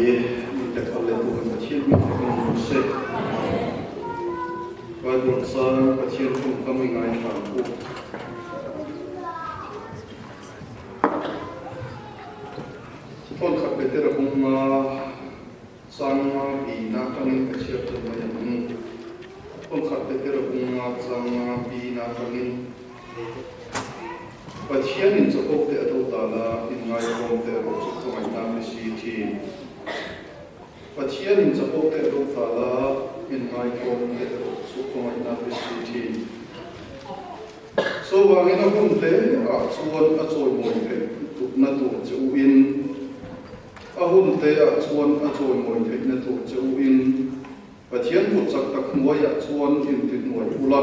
mai. Min pe phal leh tur kan Pathian hming fakin awm rawh se. Bible chang Pathian tawngkam i ngaithla ang u. Thawn khat leh te rahung nga chang nga bina atangin ka chhiar tel mai ang. Thawn khat leh te rahung nga chang nga bina atangin Pathianin chawpawk te a do dan a, inngaihawm te erawh chu khawngaihna mi si thin. Pathianin chawpawk te a do dan a, inngaihawm te erawh chu khawngaihna mi si thin. Chuvangin a hun te ah chuan a chawimawi theih tukna tur che u in, a hun te ah chuan a chawimawi theihna tur che u in, Pathian kut chak tak hnuaiah chuan intihnuai ula,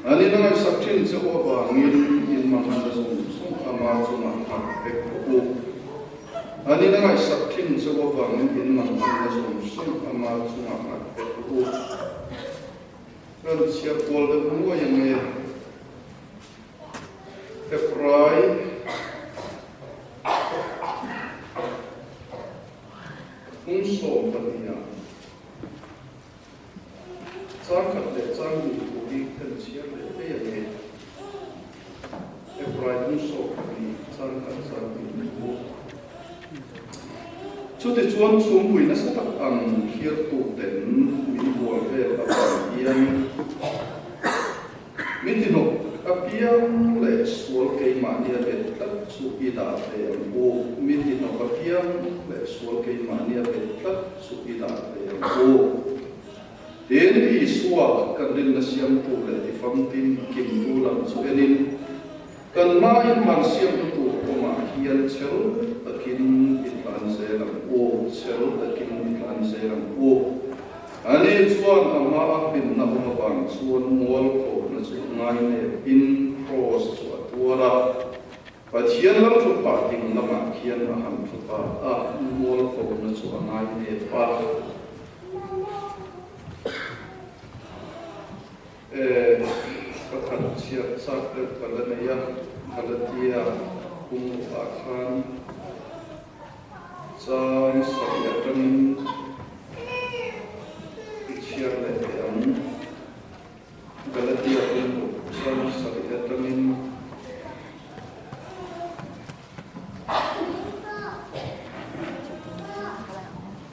an in a ngaihsak thin che u avangin in mangan a zawng zawng ama chungah nghat vek bawk u. An in a ngaihsak thin che u avangin in mangan a zawng zawng ama chungah nghat vek bawk u. Kan chhiar kual deuh nuai ang e. Hebrai. Hmun 12 chang khat leh chang hnih thu hi kan chhiar leh daih ang e. Hebrai hmun 12 chang khat chang hnih thu. Chutichuan chhungpui nasa tak ang thliartu ten min bual vel avang hian Mi tinawk apiang leh sual keimahnia bet tlat chu i dah ve ang u. Mi tinawk apiang leh sual keimahnia bet tlat chu i dah ve ang u. Tin, Isua kan rinna siamtu leh tifamtin kimtu lam chu enin, kan hma inhlan siamtu tur kawngah hian chel takin i tlan zel ang u, chel takin i tlan zel ang u. Ani chuan a hma a hlimna awm avang chuan mual khawhna chu ngai nep in kraws chu a tuar a, Pathian lam thu phah ding lamah khian a han thu ta a, mual khawhna chu a ngai nep a. E, pakhat chhiat chak deuh ka la nei a, Galatia pumrukah khan Chang sarih atangin i chhiar leh teh ang. Galatia pumruk chang sarih atangin.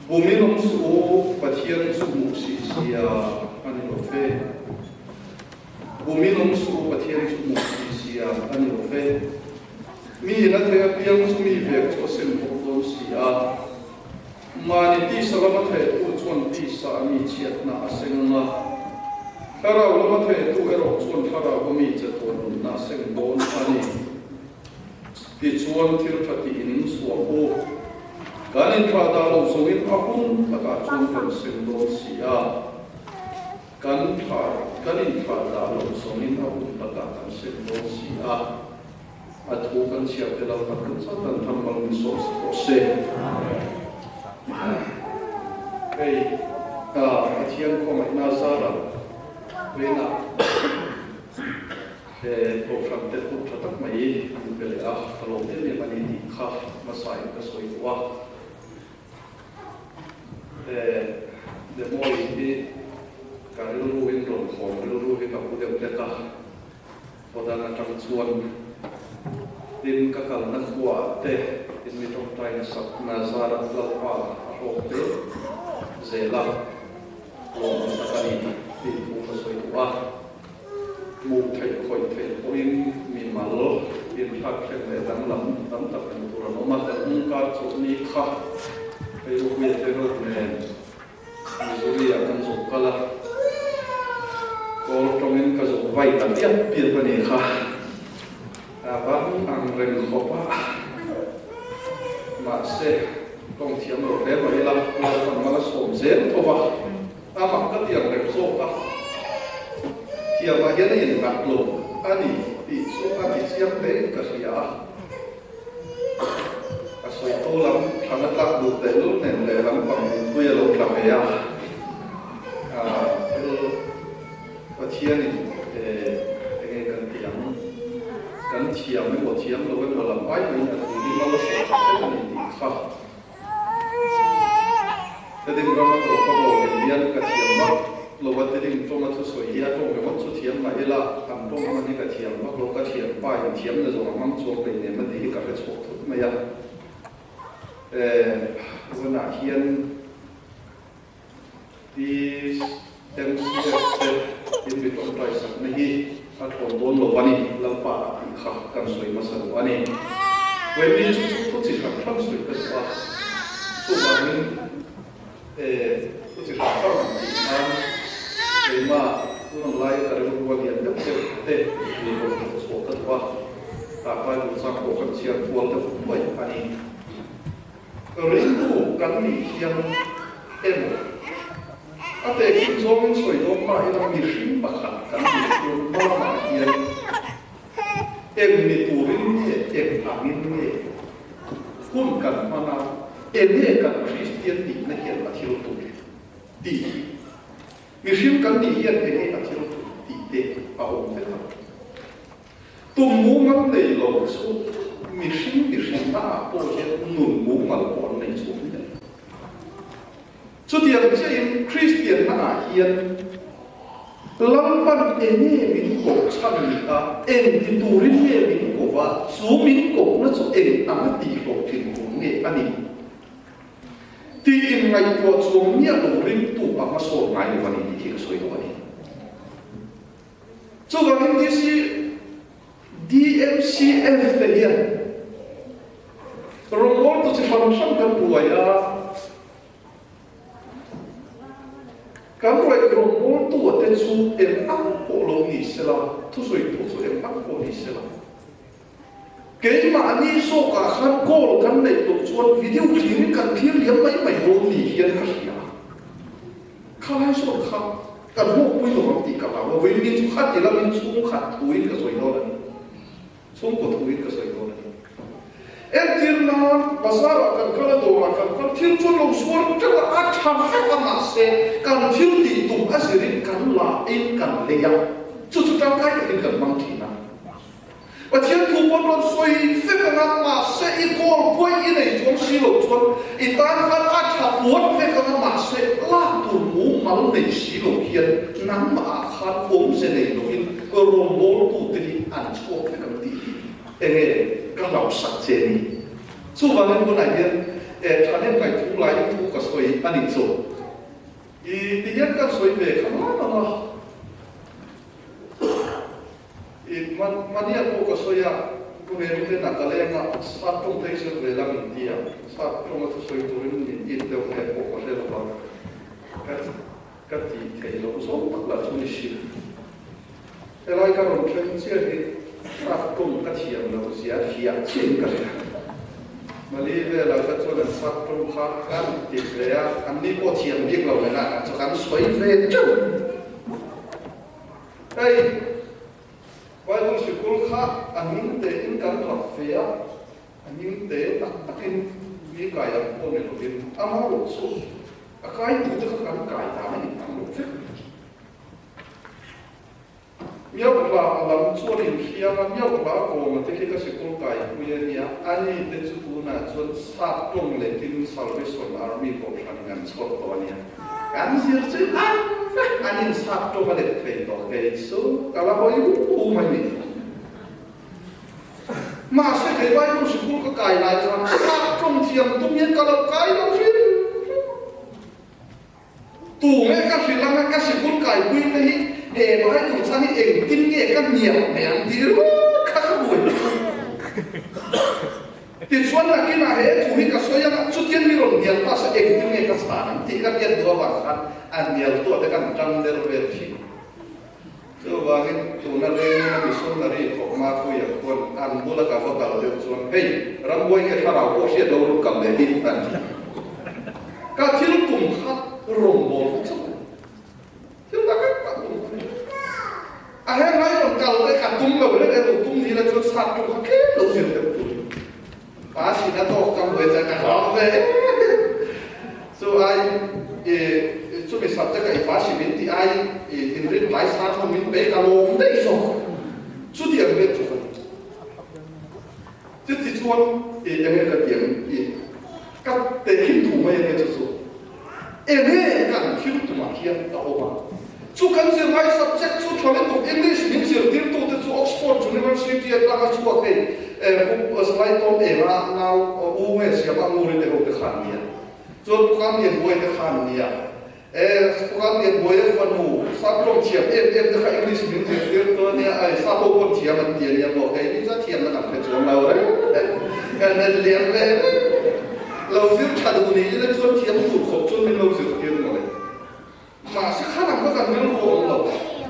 Bumin awm suh u, Pathian chu hmuh si sia a ni lo fe. Bumin awm suh u, Pathian chu hmuh si sia a ni lo fe. Mi in a thei apiang chu mi vek chu a sem bawk dawn si a. Mahni tisa lama theitu chuan tisa a mi chhiatna a seng ang a, thlarau lama theitu erawh chuan thlarau a mi chatuan nunna a seng dawn a ni. Tichuan thil tha tiin in chhuah u. Kan inthlah dah loh zawngin a hun takah chuan kan seng dawn si a. Kan thla kan inthlah dah loh zawngin a hun takah kan seng dawn si a. A thu kan chhiar te lo tak kan chauh kan tham bang min sawm sak rawh se. Hei ka Pathian khawngaihna zarah rinah he kohhran te hmuh tha tak mai an pe leh a, ka lawm em em a ni tih kha hmasa in ka sawi duh a. He demo hi ka rilru in rawn khawn rilru hi ka pu deuh hlek a. Kawdan atang chuan tin ka kalna khuaah te in mi tawngtaina sak Nazareth Lalpa a hlawk hle zel a, lawmawm tak a ni tih thu ka sawi duh a. Hmuh theih khawih theih pawhin mi mal inthlakthleng leh danglam tam tak hmuh tur an awm a, kan hnungkar chawlhni kha hei Upuia te reuh nen Missouri-ah kan zawh kal a, kawl tawngin ka zawh vai ta piap piap a nih kha. A bang ang reng khawp a, mahse tawng thiam lo hle mai ila, Lalpan mal a sawm zel tho va, amah ka ti ang reng zawk a, thiamah hian a innghat lo a ni tih chu a ti chiang hlein ka hria a. A sawi to lam thlan a tlak duh teh lul nen leh lam pang mipui a lo tla ve a, thil Pathianin enge kan tih ang, kan thiam emaw thiam lo emaw lam ai maiin a thu hi mal a sawm tak vek a ni tih kha. Tedim rama ka rawh ka bawk lem hian ka thiam vak lo a, Tedim tawnga thusawi hi a tawng ringawt chu thiam mah ila, an tawng hman hi ka thiam vak lo, ka thianpa in thiamna zawng a hmang chuang hleinem a tih hi ka hre chhuak thut mai a. Tunah hian TMCF te in mi tawngtai sakna hi a thlawn dawn lo a ni, Lalpa a tih kha kan sawi hmasa duh a ni. Vawiin chu chu thu chi hran hran sawi ka duh a, chuvangin thu chi hran hran ang tih khan keimah tun ang laia ka rilru a lian deuh deuh te mi rawn thawk chhuah ka duh a, tah Bible chang pawh kan chhiar kual deuh nuai a ni. Rilru kan nih hian emaw a tehkhin zawngin sawi dawn ta ila mihring pakhat kan nih chuan hmalamah hian eng ni turin nge eng angin nge hun kan hman a, enge kan Kristian nihna hian a thil tum tih hi mihring kan nih hian enge a thil tum tih te a awm vek a. Tum mumal nei lo chu mihring mihrinna ah pawh hian nun mumal pawh an nei chhuak miah lo. Chutiang chiahin Kristianna ah hian Lalpan enge min koh chhan ni a, eng ti turin nge min koh a, chu min kohna chu eng anga tihhlawhtlin tur nge a ni tiin ngaihtuah chuang miah lo ringtu a hmasawn ngai lo a ni tih hi ka sawi duh a ni. Chuvangin DC, DMCF te hian rawngbawltu chi hran hran kan buai a, kan raih rawngbawltu a te chu eng ang pawh lo ni sela, thusawitu chu eng ang pawh ni sela, keimahni zawkah khan goal kan neih loh chuan video thlirin kan thlir liam mai mai dawn ni hian ka hria. Khalai sawn kha kan hlawkpui lo ang tih ka hlau a, vawiin chu khat ila min chhungkhat thuin ka sawi dawn a ni, chhungkaw thuin ka sawi dawn a ni. Entir nan bazar ah kan kal a, dawr ah kan kal, thil chuan lo suar teuh a, a tha vek a mahse kan thil tih tum a zirin kan la in kan lei a, chu chu tangkai takin kan hmang thin a. Pathian thu pawn rawn sawi vek ang a, mahse i goal buai i nei chuang si lo chuan i tan khan a tha puan vek ang a, mahse lak tur mumal nei si lo hian nangmah ah khan awmze nei lovin rawngbawltu te hi an chhuak vek ang tih hi enge ka hlauhsak che ni. Chuvangin tunah hian thahnem ngaih thu laiin thu ka sawi a nih chu. I ti hian kan sawi ve kha ngan ang a. I Mania pawh ka sawi a, Pu Mary hnenah ka leng a, sap tawng phei zir ve la min ti a, sap tawnga thusawi turin min it deuh nge pawh ka hre lo va, ka ka tih theih loh zawng tak lah chu ni si. Helai ka rawn thleng chiah hi sap tawng ka thiam loh zia fiah chiahin ka hria. Mali velah kha chuan an sap tawng kha kan ti ve a, anni pawh thiam bik lo leh lah chu kan sawi ve teuh. Hei, Bible sikul kha a hming tein kan rap ve a, a hming te tak takin mi kai ang pawh ni lovin amarawh chu a kaitute kha kan kai dan a inang lo vek mai. Miauhla lam chuan inhliam a, Miauhla kawnga te khi ka sikul kaipui a nia, ani te chu tunah chuan sap tawng letin Salvation Army kohhran in an chhawr tawh a nia. Kan zir chu an vek an insap tawng a let thei tawh kei chu ka la hawi hu hu mai ni. Mahse kei Bible sikul ka kai lai khan sap tawng thiam tum hian ka lo kai lo hrim hrim. Tu nge ka hrilh anga ka sikul kaipui te hi he Bible chang hi engtin nge ka hniam mai ang tih ringawt kha ka buai. Tichuan nakinah he thu hi ka sawi anga chutiang mi rawn hnial ta se engtin nge ka chhan ang tih ka hriat duh avang khan a hnial tuah te kan tang der vel thin. Chuvangin tuna rengin a missionary khawpma Puia khuan an bula ka va kal deuh chuan hei rambuai nge thlarau pawh hriat lo rawn kal leh hi an ti. Ka thil tum kha rawngbâwl kha chauh a ni. Thil tak tak tak tum kha ni. A henglai rawn kal te ka tum lo reng emaw tum ni la chuan sap tum kha tlem lo zir deuh tur. Pa sin a tawk ka hmuai chuan ka hlawk ve chu ai i chumi subject a i pa si min tih ai i inrin tlai sa chu min pe ka lawm daih zawk chutiang vel chu ka ni. Chuti chuan i enge ka tiang i ka tehkhin thu mai enge chu chu. Enge kan thil tumah hian a awm a. Chu kan zirlai subject chu tha lutuk English min zirtirtute chu Oxford University atanga chhuak hei Pu Salai Tawn Enga nau U nge Siama Nguri te ho te khan nia. Chuan Pu Kam Lian Buai te khan nia. Pu Kam Lian Buai a fanu Saptawng thiam em em te kha English min zirtir tu ania ai Sapho pawn thiam an ti ania maw kei ni chuan thiamna kan hre chuang lo reng reng kan en liam ve reng lo zir tha duh ni ila chuan thiam tur khawp chuan min lo zirtir mawle. Mahse kha lam kha kan rilru awm lo,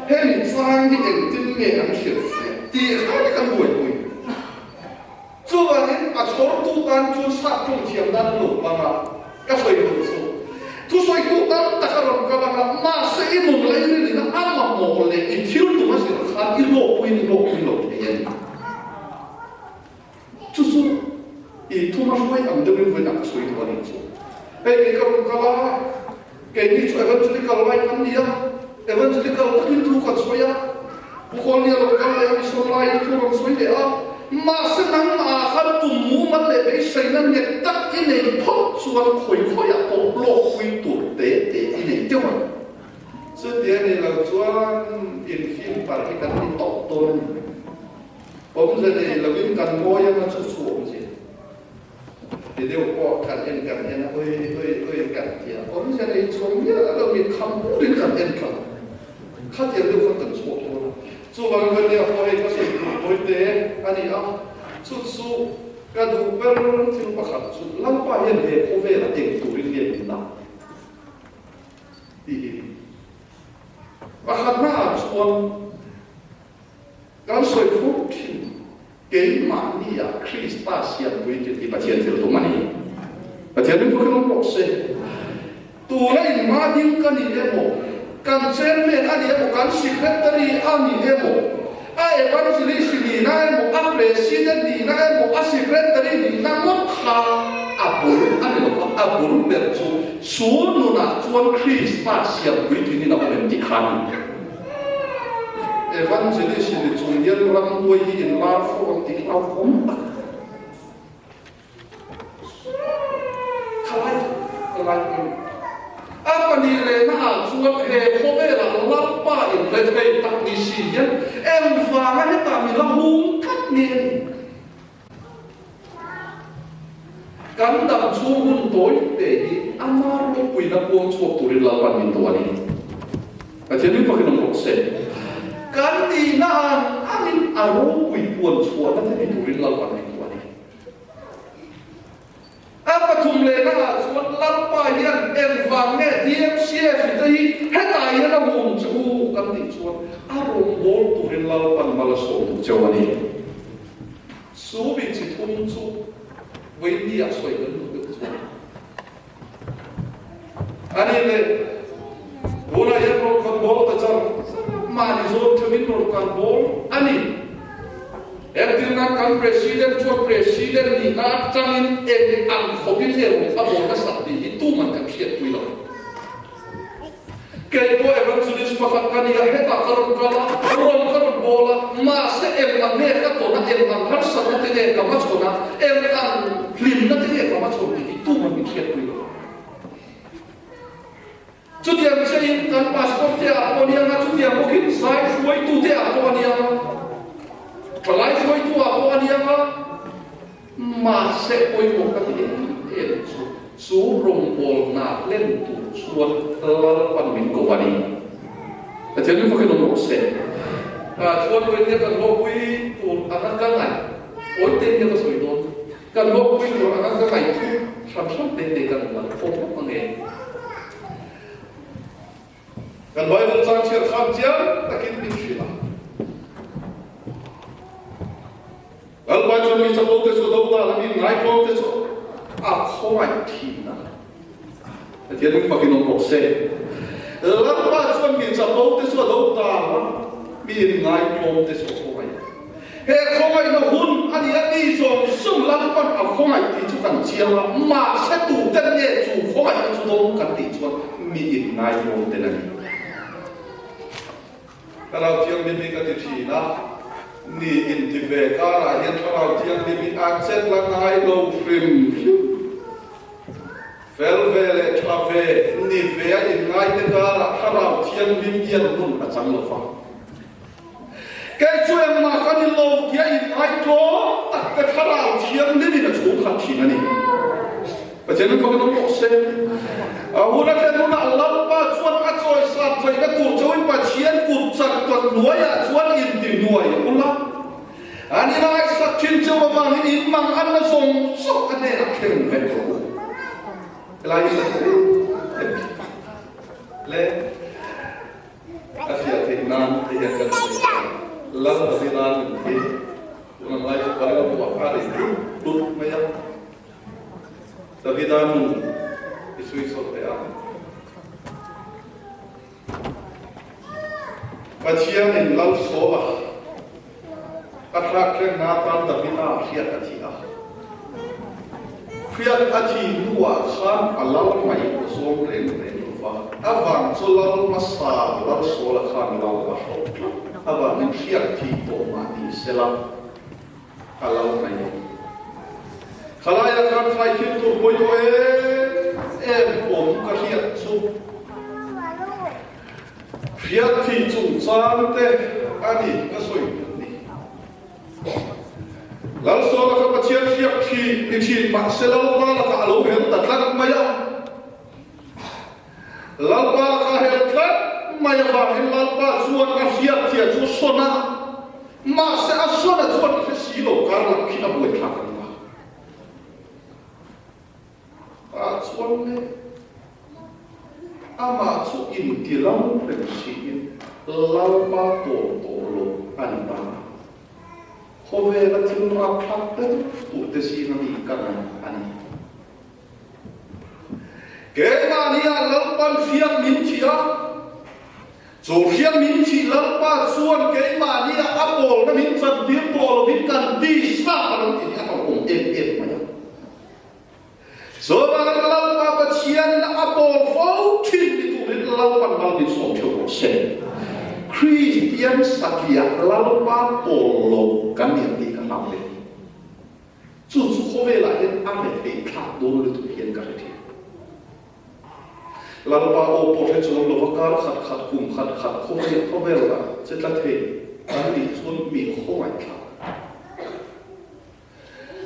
hemi chang hi engtin nge an hriat fiah tih kha hi kan buaipui. Chuvangin a chhawrtu tan chuan sap ṭawng thiam nan an lo hmang a, ka sawi duh chu. Thusawitu tam tak a rawn kal ang a, mahse i nun leh i rinina a mamawh leh i thil tum a zir khan i hlawkpuiin i hlawkpui lo thei a ni. Chu chu i thuma hruai ang deuhin vawiinah ka sawi duh a nih chu. Hei kei ka rawn kal a, keini chu evangelical lai kan ni a, evangelical takin thu kan sawi a, Pu Kawlnia rawn kal leh a mission laiin thu rawn sawi leh a, mahse nangmah khan tum mumal leh beiseina nghet tak i nei phawt chuan khawi khawiah pawh hlawkpui tur te te i nei deuh ang. Chutia ni lo chuan infim par hi kan ni tawp dawn a ni. Awmze nei lovin kan ngawi anga chu chu awmze ti deuh pawh kan en kan en a, oi oi oi kan ti a, awmze nei chuang miah lovin kham burin kan en tlat a, khatiang deuh khan kan chhuak dawn a. Chuvangin ka nia pawh hei ka sawi tur tawite a ni a, chu chu ka duh ber thil pakhat chu Lalpa hian he khawvela eng turin nge min dah tih hi. Pakhatnaah chuan Kan sawi fur thin, keimahnia Krista siampui tir hi Pathian thil tum a ni. Pathian min fak hlawm rawh se. Tuna inmah ding ka ni emaw, kan chairman a ni emaw, kan secretary a ni emaw, a evangelist nihna emaw, a president nihna emaw, a secretary nihna ngawt kha a bul a ni lo va, a bul ber chu chu nunah chuan Krista siampui tinin a awm em tih kha a ni. Evangelist ni chung hian rambuai hi in lar fo ang tih hlauhawm tak khalai ka ngai a ni. A pahnih lehna ah chuan he khawvelah Lalpa in rethei tak ni si hian engvanga hetah mi la hung tlat nge a ni. Kan dam chhung hun tawi te hi ama ropuina puang chhuak turin Lalpan min duh a ni. Pathian min fakin awm rawh se. Kan nihna ang angin a ropui puan chhuahna te ni turin Lalpan min duh a ni. A pathum lehna ah chuan Lalpa hian engvang nge DMCF te hi hetah hian a hum che u kan tih chuan a rawngbâwl turin Lalpan mal a sawm duh cheu a ni. Chu mi chi thum chu vawinia sawi kan duh deuh chuan a ni le. Tunah hian rawn kan bawl ta char char a, mahni zawn theuhin rawn kan bawl a ni. Entirna kan President chuan President nihna atangin eng ang khawpin nge rawn a bawl nasat tih hi tuman kan hriatpui lo. Kei pawh evangelist pakhat ka ni a, hetah ka rawn kal a, rawn ka rawn bawl a, mahse eng ang nge ka tawn a, eng ang harsatna te nge ka va chhawn a, eng ang hlimna te nge ka va chhawn tih hi tuman min hriatpui lo. Chutiang chiahin kan pastor te ah pawh a ni ang a, chutiang bawkin zai hruaitu te ah pawh a ni ang a, thalai hruaitu ah pawh a ni ang a, Mahse pawimawh ka ti em em chu, chu rawngbawlna hlen tur chuan Lalpan min ko a ni. Pathian min fakin awm rawh se. Chuan Vawinia kan hlawkpui tur anga ka ngaih, awi te hian ka sawi dawn, kan hlawkpui tur anga ka ngaih thu hran hran te te kan lan khawm hlawk ang e. Kan Bible chang chhiar khan chiang takin min hrilh a. Lalpa chuan mi chapo te chu a do dan a, mi ngaihtlawm te chu a khawngaih thin a. Pathian min fakin awm rawh se. Lalpa chuan mi chapo te chu a do dan a, mi inngaihtlawm te chu a khawngaih. He khawngaihna hun a ni a, mi zawng zawng Lalpan a khawngaih tih chu kan chiang a, mahse tuten nge chu khawngaihna chu dawng kan tih chuan mi inngaihtlawm ten a ni. Thlarau Thianghlim hi ka ti thin a, ni inti ve karah hian Thlarau Thianghlim hi a chet la ngai lo hrim hrim. Fel ve leh tha ve, ni ve a inngaite karah Thlarau Thianghlim hian hmun a chang lo va. Kei chu engmah ka ni lo tia inngai tlawm tak te Thlarau Thianghlimin a chhungkhat thin a ni. Pathian min fakin awm rawh se. A hun a thlen hunah Lalpa chuan a chawisat theihna tur chauhin Pathian kut chak tawt hnuaiah chuan intihnuai ula. An inhaisak thin cheu avangin in mang an la zawng zawng a hnenah thleng vek rawh u. Helai hi kan hre em le? A fiah theih nan hei hian kan sawi thei a, Lal Davida nun hi tun ang lai chu Kaleba buah kha a rei tlut tlut mai a. Davida nun i sawi chho teh ang. Pathianin Lal Saula a thlakthlengna atan Davida hriat a thi a. Hriat a thi hnuah khan a lal mai a zawm reng reng lo va, a vang chu Lal hmasa Lal Saula khan lal a hlawh tlat avangin hriat thih tawh mah ni sela a lal mai. Khalaia khan thlai thil tur pawimawh em em awm ka hriat chu hriat thih chungchang te a ni ka sawi duh ni. Lalsawla kha Pathian hriak thih ni thin mahse Lalpa lakah a lo hel ta tlat mai a. Lalpa lakah hel tlat mai avangin Lalpa chuan a hriat thia chu sawn a, mahse a sawn a chuan hre si lo kar lak khi a buaithlak a ni a. Tah chuan le amah chu inti lam reng siin Lalpa tawn tawh lo a ni ta. Khawvela thil rapthlak ber turte zinga mi ka ngaih a ni. Keimahniah Lalpan hriat min thih a, chu hriat min thih Lalpa chuan keimahniah a pawlna min chantir tawh lovin kan tisa a lo ti hi a hlauhawm em em mai a. Chuvangin Lalpa Pathian a pawl fo thin ni turin Lalpan mal min sawm theuh rawh se. Kristian satliah Lalpa pawl lo kan ni ang tih ka hlau hle. Chu chu khawvelah hian a rethei thlak dawn lutuk hian ka hre thin. Lalpa aw pawh hre chuang lova kar khat khat kum khat khat khawvel khawvel lah che tla thei kan nih chuan mi khawngaih thlak.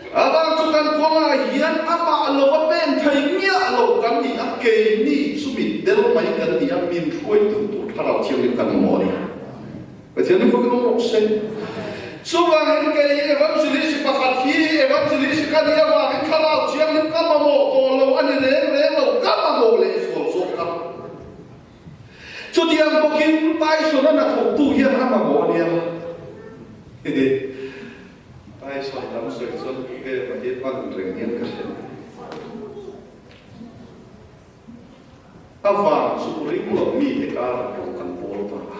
Avang chu kan kawngah hian amah lova pen thei miah lo kan ni a, keini chu mit del mai kan ni a, min hruaitu tur Thlarau Thianghlim kan mamawh a ni. Pathian in fakin awm rawh se. Chuvangin kei evangelist pakhat hi evangelist ka nih avangin Thlarau Thianghlim ka mamawh tawh lo a ni reng reng lo, ka mamawh leh zual zawk ka. Chutiang bawkin Tyson-a hnathawktu hian a mamawh a nia. Tyson lam sawi chuan vel a hi hman reng hian ka hre mai. A vang chu ring lo mite karah rawng kan pawl ta a,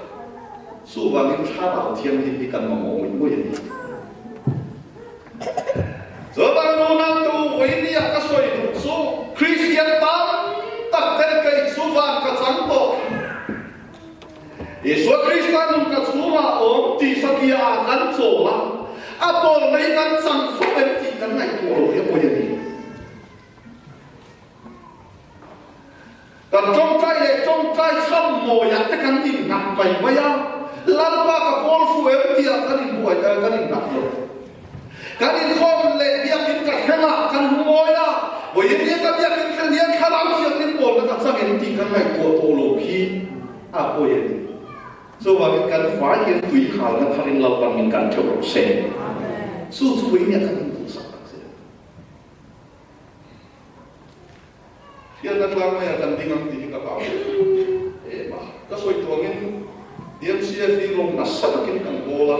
chuvangin Thlarau Thianghlim hi kan mamawh ngawih ngawih a ni. Chuvang unau tu vawinia ka sawi duh chu Kristian tam tak ten kei chu van ka chang tawh. Isua Krista nun ka chhungah awm tih satliah ah kan chawl a, a pawl mai kan chang fo em tih kan ngaihtuah lo hi a pawi a ni. Kan tawngtai leh tawngtai chhan mawiah te kan innghat mai mai a, Lalpa ka pawl fu em tihah kan inbuai eh kan innghat lo. Kan inkhawm leh biakin ka thleng a, kan hmu mawi a, vawiin hi ka biakin thlen hian thlarau thianghlim pawlna ka chang em tih kan ngaihtuah tawh lo khi a pawi a ni. Chuvangin kan fai hian tui khalna tharin Lalpan min kan theuh rawh se. Chu chu vawiin hian kan induhsak tak zet a ni. Hriatna tlang maiah kan ding ang tih hi ka hlau em a. Ka sawi tuah angin DMCF hi rawng nasa takin kan bawl a,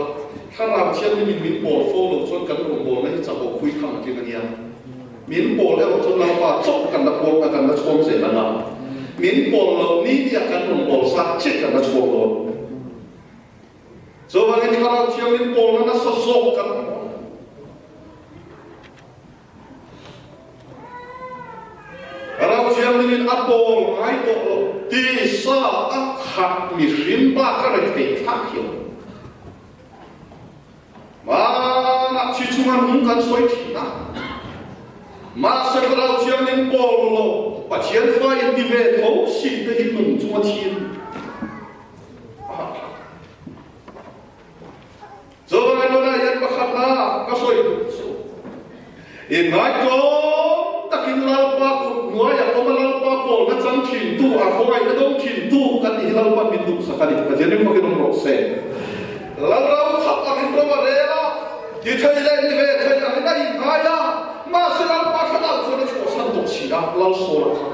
thlarau thianghlimin min pawl fo lo chuan kan rawngbawlna hi chahawh phui tham akin a nia. Min pawl erawh chuan Lalpa chawp kan la pawl a, kan la chhuang zel ang a. Min pawl lo ni niah kan rawnbawl zat chiah kan la chhuak dawn. Chuvangin thlarau thianghlim pawlna nasa zawk kan awm. Ram thianghlimin a pawl ngai tawh lo ti sa a khat mihring bak a rethei thlak hian hmanah thi chunga nung kan sawi thin a, mahse Thlarau Thianghlim pawl lo. Pathian fa inti ve tho si te hi nung chunga thin a hahthlak. Chuvangin tunah hian pakhatna ka sawi duh chu inngaihtlawm takin Lalpa kut hnuaiah awm a Lalpa pawlna chang thintu, a khawngaihna dawng thintu kan nih hi Lalpa'n min duhsak a ni. Pathian ring fakin awm rawh se. Lalro thap angin rawng a rel a, ti thei leh ni ve thei angin a inngai a, mahse Lalpa thlalak chuan a chhuahsan tawh si a, Lalsawla kha.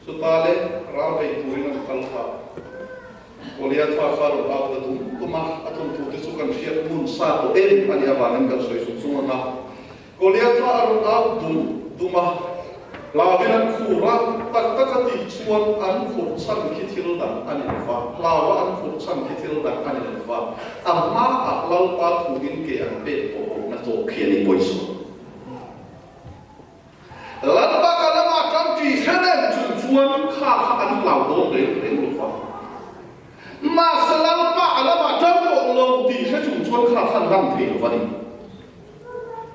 Chuta leh ral bei turin an kal kha. Goliatha kha rawn au ta dum dum a, a thawnthu te chu kan hriat ngun sa tawh em a nih avangin kan sawi zung zung ang a. Goliatha a rawn au dum dum a, hlauin an khur a, tak tak a tih chuan an khurh chhan khi thil dang a ni lo va, hlaua an khurh chhan khi thil dang a ni lo va, a hmaah Lalpa thuin ke an pek tawh lohna tawk khi a ni pawisa. Lalpa ka lamah tan tih hre reng chung chuan kha kha an hlau dawn reng reng lo va. Mahse Lalpa a lamah tan tawh lo tih hre chung chuan kha kha an lam thei lo va ni.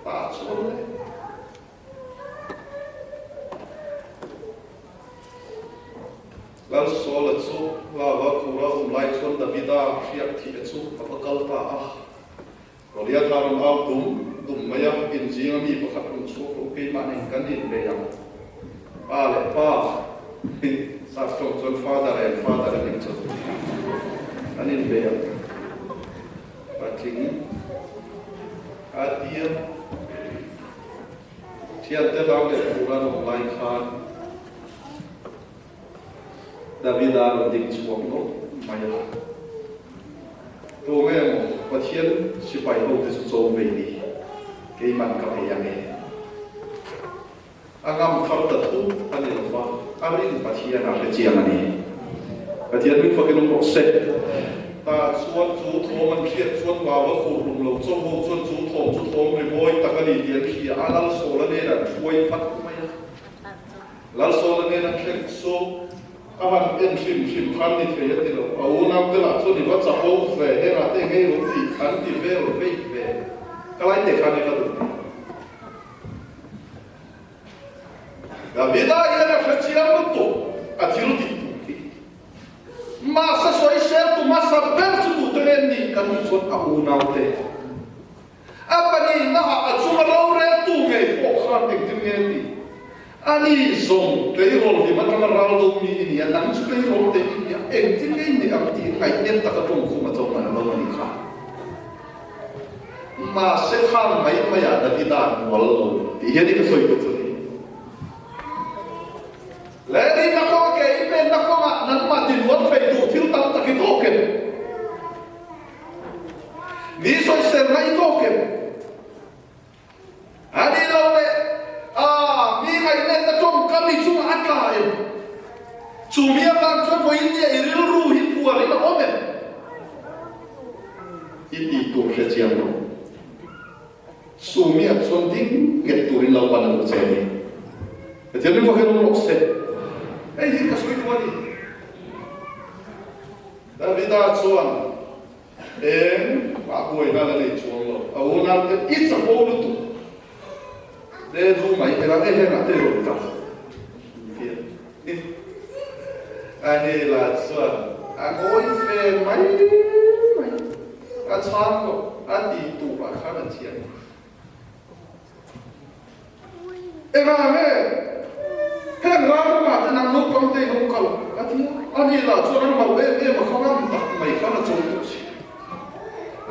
Tah chuan le. Lal Saula chu lava khura awm lai chuan Davida hriak thih a chu a va kal ta a. Goliath a rawn au dum dum mai a, inzing a mi pakhat rawn chhuak lo, keimah nen kan inbei ang. Pa leh pa, sap tawng chuan father and father an inchawt an inbei ang. Patling a tia, thiante hlau leh phur an awm lai khan Davida rawn ding chhuak nawlh mai a. Tu nge maw Pathian sipai ho te chu cho ve ni, keiman ka bei ang e. A ngam thar ta thu a ni lo va, a rin Pathian a hre chiang a ni. Pathian min fakin awm rawh se. Tah chuan chu thawm an hriat chuan Baba khur hlum lo cho ho chuan chu thawm chu thawm rimawi tak a ni tih an hria a, Lalsawla nen an hruai vat mai a. Lalsawla nen an thleng chu a han en hrim hrim khan ni thei a ti lo. A unau te lah chuan i va chapo ve, hengah te ngei lo tih an ti vel vei ve. Ka lai te khan i va duh ni. Davida hian a hre chiang lutuk a thil tih tur hi. Mahse sawisel tu hmasa ber chu tute nge nih kan nih chuan a unau te. A pahnihnaah a chunga roreltu ngei pawh khan engtin nge ti? Ani zawng tleirawl hlim atanga ral do mi i ni a, nang chu tleirawl te i ni a, engtin nge i nih ang tiin ngaihnem taka tawngkhum a chawm a lo a nih kha. Mahse khan mai maiah Davida hnual lo tih hian i ka sawi duh chu ni. Lehlinna kawnga ke i penna kawngah nangmah tinual thei duh thil tam tak i tawk em? Mi sawisel na i tawk em? A ni lo le, a mi ngaihnet na tawngkam i chungah a tla em? Chu mi avang chuan vawiin nia i rilru hi phuar in a awm em? I tih tur hre chiang lo. Chu mi ah chuan ding nghet turin lo pan a duh che a ni. Pathian ring fak hian awm rawh se. Hei hi ka sawi duh a ni. Davida chuan eng mah buaina la nei chuang lo, a unaute i chapo lutuk te du mai ela e hengah te rawn kal a ni la chuan a ngawi fe mai mai a chhang lo a ti turah khan a chiang. Engah nge heng ram ramah te nang naupang te in awm kal? A ti a. Ani lah chuan an hlauh em em a kha ngam tak mai khan a chawi tawh si.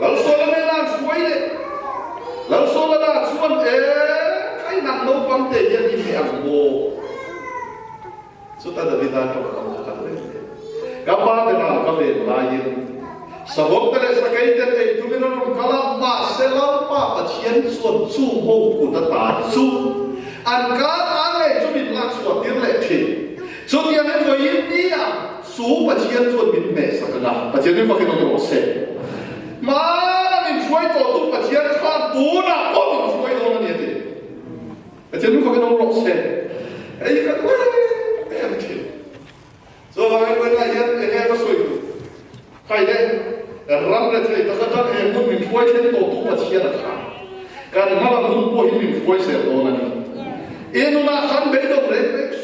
Lalsawla nena an hruai leh Lalsawla lah chuan e khai nang naupang te hian i hne ang maw? Chuta Davida tawngkam kha ka duh em em. Ka pa te ral ka ven laiin savawm te leh sakei ten ei tumin an rawn kal a, mahse Lalpa Pathian chuan chu ho kut ata chu an kal ta ngei chu min lak chhuah tir leh thin. Chutiangin vawiin nia chu Pathian chuan min hmehsak ang a, Pathian hi fakin awm rawh se. Hmana min hruai tawhtu Pathian khan tunah pawh min hruai dawn a ni a ti. Pathian hi fakin awm rawh se. Hei hi kan uai em thin. Chuvangin vawiinah hian eng nge ka sawi duh? Khai le, ram rethei tak atang he hmun min hruai thleng tawhtu Pathian a kha. Kan hmalam hun pawh hi min hruai zel dawn a ni. I nunah khan beidawng reng reng suh.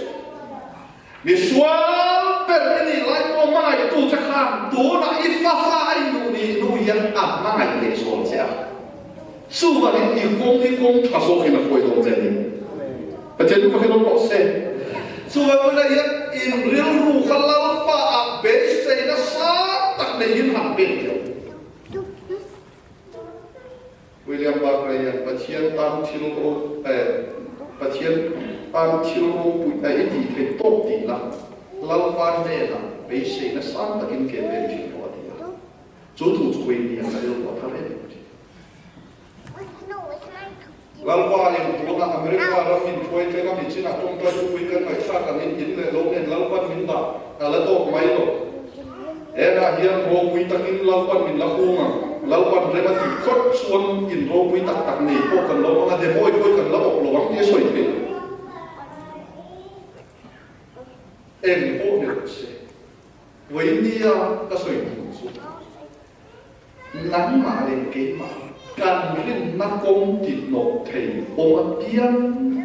Misual ber i nih lai pawh hmangaihtu che khan tunah i fafa a i nu nih hnu hian a hmangaih leh zual che a. Chuvangin i kawng hi kawng tha zawkin a hruai dawn che a ni. Pathian chu fakhin awm rawh se. Chuvang hunah hian in rilru kha Lalpa ah beisei nasa tak neiin han pek teh u. William Barclay hian Pathian tan thil Pathian tan thil ropui a i tih theih tawp tih la, Lalpa hnenah beiseina sang takin ke pen thin pawh a ti a. Chu thu chu Wayne-i a rilru a thar em em thin. Lalpa in tunah America ram min hruai thleng a, michinah tawngtai thupui kan ngaihthlak angin in leh lo nen Lalpan min dah a la tawk mai lo. Henah hian ropui takin Lalpan min la hung ang. Lalpan rem a tih phawt chuan in ropui tak tak nei pawh kan lo ang a, demawi pawh kan la awk lo ang tih a sawi thei lo. Eng pawh ni rawh se, Vawinia ka sawi tur chu nangmah leh keimah kan rinna kawng tihnawk thei awm apiang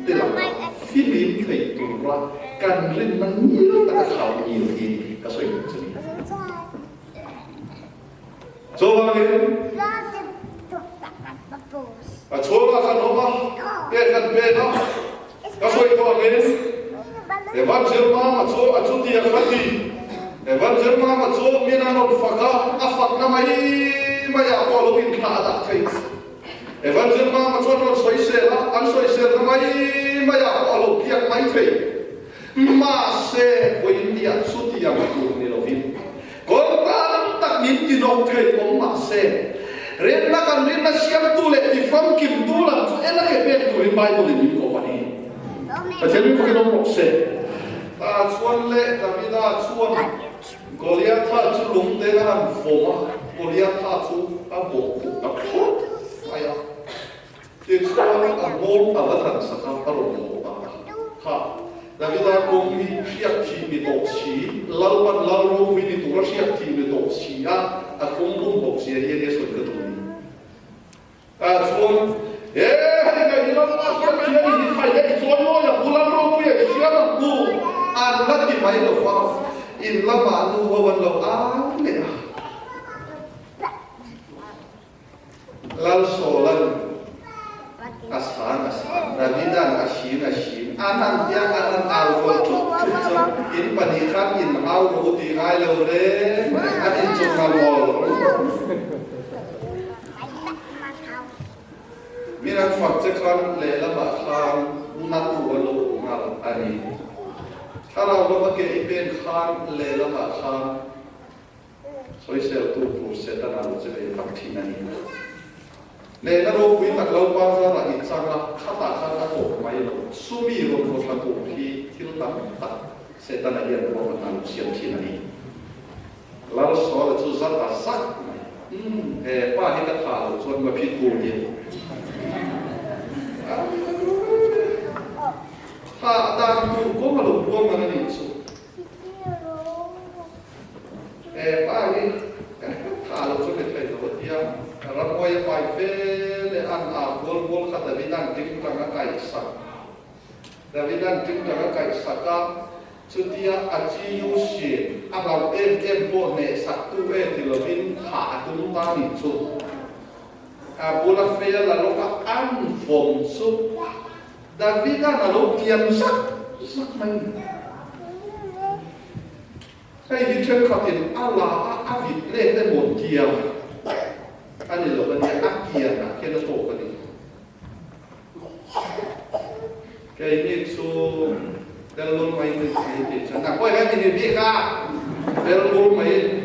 te lakah filim thei tura kan rinna ngil taka khau ngil hi ka sawi duh che ni. Chuvangin a chhungah kan awm a, pe kan pen a, ka sawi tawh angin Evan Zirmama chu a chuti a kha ti. Evan Zirmama chu min a rawn fak a, a fakna mai maiah pawh a lo inthlah a dah thei. Evan Zirmama chuan rawn sawisel a, an sawiselna mai maiah pawh a lo biak mai thei. Mahse, vawiinniah chutiang tur ni lovin kawng tam tak min tinawk thei awm mahse, rinna kan rinna siamtu leh tifamkimtu lam chu en a ke pek turin Bible-in min kawp a ni. Pathian min fakin awm rawh se. Tah chuan leh Davida chuan Goliatha chu lungten a han vawm a, Goliatha chu a bawhkhuh ta thlawt mai a. Tichuan a nghawng a va than sak a, a rawn haw ta a. Kha, Davida kawng hi hriak thih ni tawh si, Lalpan Lal ropui ni tura hriak thih ni tawh si a, a kawng bum bawk zia hi enge sawi ka duh ni? Tah chuan, He hei ngai hi Lalpa hriak thih a ni hi khai le i chawi mawi ang u, Lal ropui a i hriat ang u, an la ti mai lo va, in lamah nu ho an lo au leh a. Lalsawlan a sang a sang, Davidan a hring a hring, an an hian an an au rual thut thut chuan in pahnih khan in au rawh u tih ngai lo reng reng an inchawm nghal mawl. Min an fak che khan lehlamah khan na tu a lo awm nghal a ni. Thlarau lama ke i pen khan lehlamah khan Sawiseltu tur Setana lo che ve tak thin a ni. Nehna ropui tak lo pa zarah i chang a, khatah khan a tawp mai lo. Sumi rawn haw thla tur hi thil tam tak Setana hian ruahmanna lo siam thin a ni. Lalsawla chu zat a zak mai. Umm, he pa hi ka tha lo chuan ma phit tur hi. Tha dan tur kawng a lo ruahman a nih chu. He pa hi tha lo chu ni thei lo a tia, ramhuai a pai fe leh an au kual kual kha Davida'n tingtang a kaihsak. Davida'n tingtang a kaihsak a, chutia a chi yu hrin a hlauh em em pawh hnehsak tu e ti lovin thah a tum ta nih chu. A bula fei a la lawk a, an vawm chu. Davida'n a lo kiam zak zak mai ni. Hei hi thenkhatin a la a, a vit let emaw tia a ni lo a nia, a kianah khian a tawk a ni. Keini chu Bellur mai ni si tih chuan a pawi kan ni bik a, Bellur mai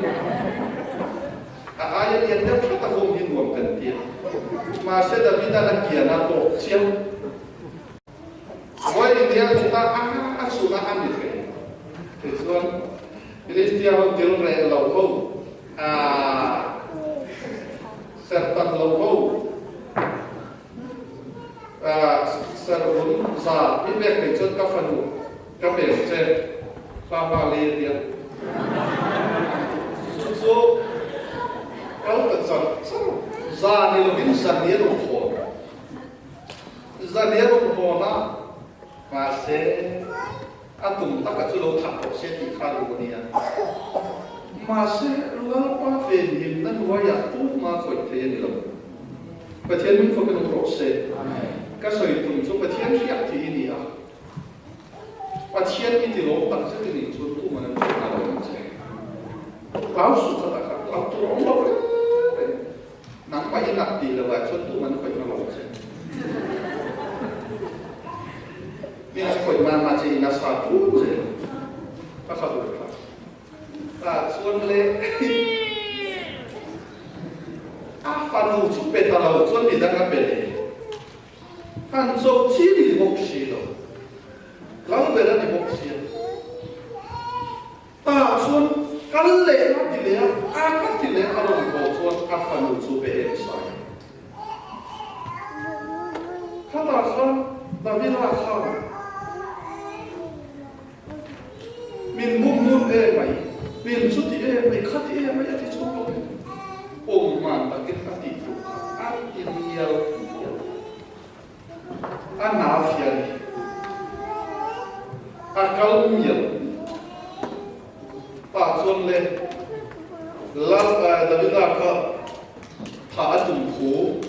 a aia lian deuh hret a hung hi nuam kan ti a. Mahse Davida'n a kian a tawk chiang. Vawi nia chutah a a chhun a a ni thei. Tichuan Philistia ho dil reh lo ho, aa serhtan lo ho, aa serhun za i pek thei chuan ka fanu ka pe ang che, fa hma li a tia. Chu chu kal ta char char, za ni lovin zan ni a rawn hawn. Zan ni a rawn hawn a, mahse. A tum taka chu lo thah tawh se tih kha duh a nia. Mahse, Lalpa venhimna hnuaiah tumah khawih thei a ni lo. Pathian min fak in awm rawh se. Ka sawi tum chu Pathian hriak thih i ni a. Pathian i ti lawm tak zet i nih chuan tuman an hriat nghal lo ang che. Hlau suh kha tak kha hlau tur a awm lo reng reng. Nangmah i nat tih lo ah chuan tuman an khawih nghal lo ang che. Mi an khawih nan mah che i nasa ṭun zel. Ka kha duh kha. Tah chuan le a fanu chu pe ta lo chuan midang a pe leh. Han cho chi ni bawk si lo. Lal ber a ni bawk si a. Tah chuan kal leh a ti leh a, a ka ti leh a rawn haw chuan a fanu chu pe em sai. Khatah khan Davida khan Min bum ngun em mai, min chuti em mai, khati em mai a ti chhung lo em? Awm man takin a tih tur kha a ti mial mial. A na fiah ni. A kal mial. Tah chuan le Lal Davida kha thah a tum thu.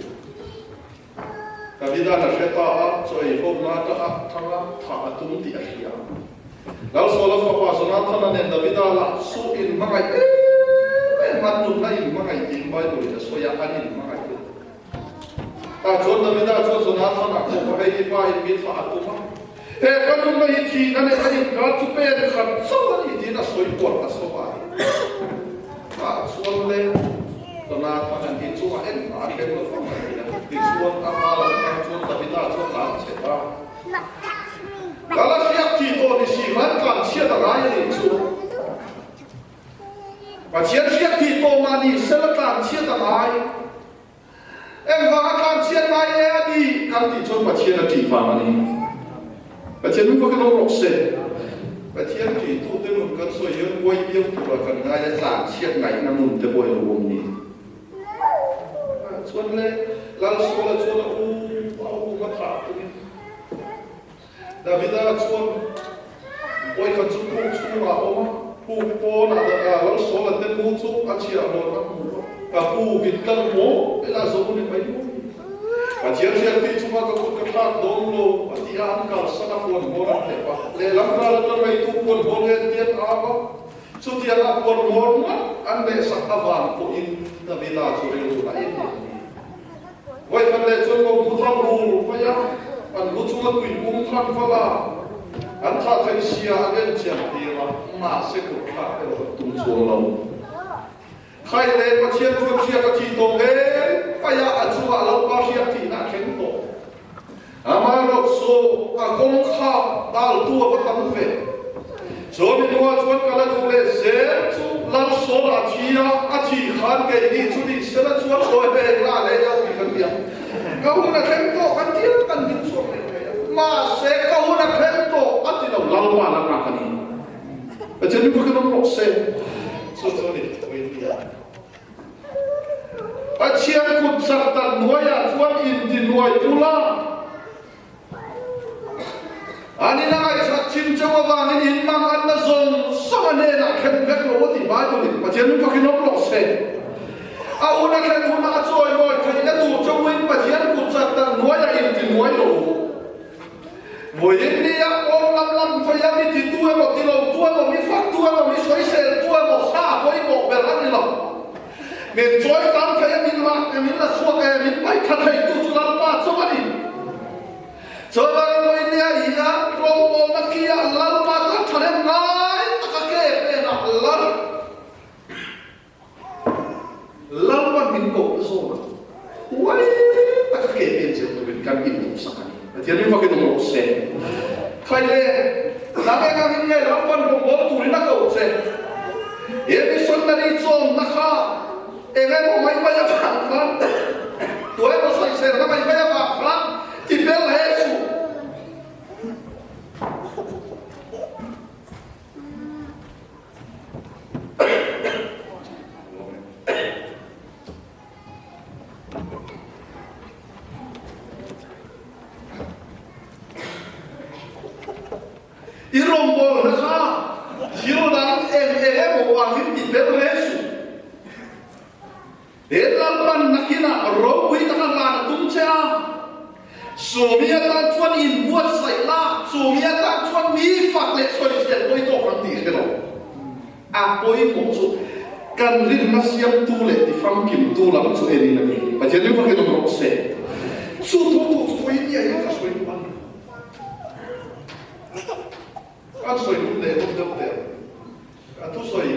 Davida'n a hre ta a, chaw ei ho na ka ah thang a, thah a tum tih a hria. Lalsawla fapa Jonathana nen Davida lah chu inhmangaih em em an nunna inhmangaih tiin Bible in a sawi a, an inhmangaih lo. Tah chuan Davida chuan Jonathana kawp a hei i pa in mi thah a tum a, he ka nunna hi thihna nen a inkar chu pen khat chauh a ni tiin a sawi kual ta sawp a. Tah chuan le Jonathan-a hi chungah engmah a thleng lo fang a ni a, tichuan a hma lam atang chuan Davida chu a tlan chhe ta. Kal a hriat thi tawh ni si khan tlan chhiat a ngai a nih chu. Pathian hriat thi tawh mah ni sela tlan chhiat a ngai. Engvanga tlan chhiat ngai e a ni kan tih chuan Pathian a ṭih vang a ni. Pathian min vakin awm rawh se. Pathian ṭihtute nun kan sawi hian buai viau tura kan ngai a tlan chhiat ngaihna nun te pawh hi lo awm ni. Chuan le Lalsawla chuan a u a u a thah tumin Davida chuan vawikhat chu puk chhungah a awm a, puk pawnah Lalsawla te mu chu a chhiah hlawn a hmu a, ka pu vit kal maw ila zo ni mai maw ni. Pathian hriatpui chunga ka kut ka thlak dawn lo a ti a, an kalsan a puan hmawr an hlep a, lehlam ral atang ngaitu puan hmawr ngen te an au a, chutianga puan hmawr ngawt an lehsak avang pawhin Davida chu rilru a em em a ni. Vawikhat leh chuan ko mu thang rul mai a, an lu chunga tui pum thlan val a, an thah theih sia an en chian tir a, mahse kut thlak erawh an tum chuang lo. Khai leh Pathian chuan hriat a thih tawh hle mai a, a chungah Lalpa hriat thihna a thleng tawh. Amaherawhchu a kawng kha daltu a va tam ve. Chuan i hnuah chuan ka la duh leh zel chu Lalsawn a thi a, a thih khan keini chu ni sela chuan sawi ve eng lah leh io tih kan ti a. Ka hun a thleng tawh kan ti a, kan ding chhuak leh thei a. Mahse ka hun a thleng tawh a ti lo, Lalpa la nghak a ni. Pathian min vakin awm rawh se. Chu chu ni Puitia. Pathian kut chak tak hnuaiah chuan intinuai ula, an ina ngaihchak chin chauh avangin in mang an la zawng zawng a hnenah thlen vek lo a tih Bible-in Pathian min fakin awm rawh se. A hun a thlen hunah a chawimawi theihna tur chauhin Pathian kut chak tak hnuaiah intinuai lo u. Vawiin nia pawn lam lam phei a mi ti tu emaw ti lo tu emaw mi fak tu emaw mi sawisel tu emaw kha a pawimawh ber a ni lo. Min chawi tlang thei a min lak e min la chhuak e min paih tha thei tu chu Lalpa chauh a ni. Chuvangin vawiin nia hian rawngbawlna khi ah Lalpa tan thahnem ngai tak a ke pen ah Lal Lalpan min koh zawk a, huai taka ke pen zel turin kan induhsak a ni. Pathian min fakin awm rawh se. Khai le, nang eng angin nge Lalpan rawngbâwl turin a koh che? He missionary chawmna kha eng emaw mai mai avang khan, tu emaw sawiselna mai mai avang khan ti bel he suh. I rawngbâwl. He Lalpan nakinah ropui taka hlan a tum che a, chumi atan chuan inbuatsaih la, chumi atan chuan mi fak leh sawichhiat pawi tawk ang tih hre lo. A pawimawh chu kan rinna siamtu leh tifamkimtu lam chu enin a ni. Pathian ring fakin awm rawh se. Chu thu thu chu vawiin ni ah hian ka sawi duh a ni. Kan sawi hun leh hun deuh teh ang. A thusawi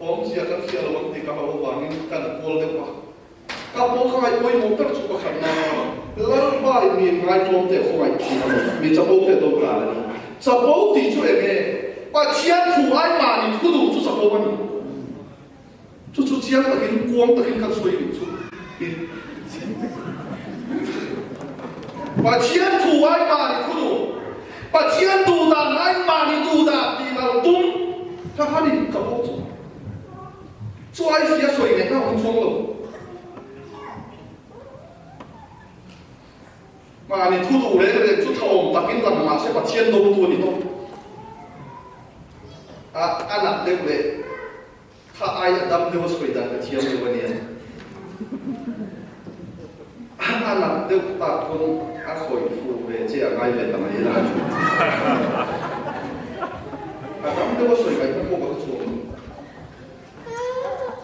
awmzia kan hriat lo ang tih ka hauh avangin kan kual deuh a. Ka pawh ka ngaih pawimawh ber chu pakhat na Lalpa in mi inngaihtlawm teh khawngaih thin a ni, mi chapo teh do dan a ni. Chapo tih chu eng nge? Pathian thu ai mahni thu duh chu chapo a ni. Chu chu chiang takin, kuang takin kan sawi duh chu i. Pathian thu ai mahni thu duh, Pathian duh dan ai mahni duh dan tih lo tum kha khan in chapo chu. Chu ai sia sawi ngaihna a awm chuang lo. Mahni thu duh reng reng chu thaawm takin lang mah se Pathian dotu a ni tawp. A a nat deuh leh kha ai a dam deuh a sawi dan ka thiam deuh a nia. A nat deuh tak pawn a khawih fuh ve che a ngai ve ta mai la. A dam deuh a sawi ngaihna pawh ka hre chuang lo.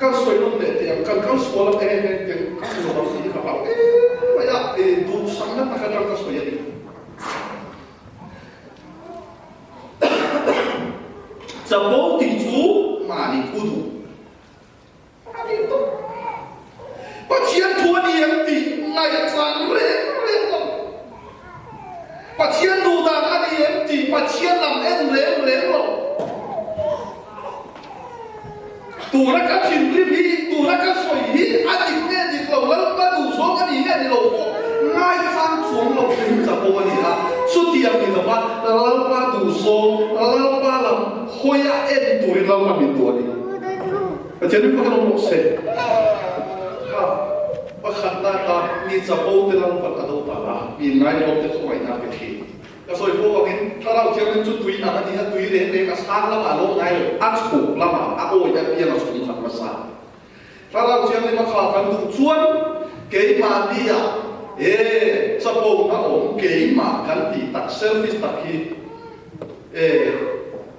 Kan sawi nawm leh teh ang, kan kal sual ang eng eng eng ka hmu lo ang tih hi ka hlau em mai a, i duhsakna tak atang ka sawi a ni. Chapo tih chu mahni thu duh a ni tawp. Pathian thu a ni em tih ngaihchang reng reng lo. Pathian duh dan a ni em tih Pathian lam en reng reng lo. Tuna ka thinrim hi, tuna ka sawi hi a dik nge dik lo, Lalpa duh zawng a ni nge ni lo pawh ngaichang chuang lo te hi chapo a ni a. Chutiang ni lova Lalpa duh zawng, Lalpa lam hawia en turin Lalpa min duh a ni. Pathian hi pakhat awm rawh se. Kha pakhatna atan mi chapo te Lalpan a do ta a, mi inngaihtlawm te khawngaihna a pe thin. Ka sawi fo vangin thlarau thianghlim chu tui ang a ni a, tui reng reng a sang lamah a lawm ngai lo, a chhuk lamah a awi apiang a chhung khat hmasa. Thlarau thianghlim a kha kan duh chuan keimahnia e chapo na awm keimah kan tih tak selfish tak hi e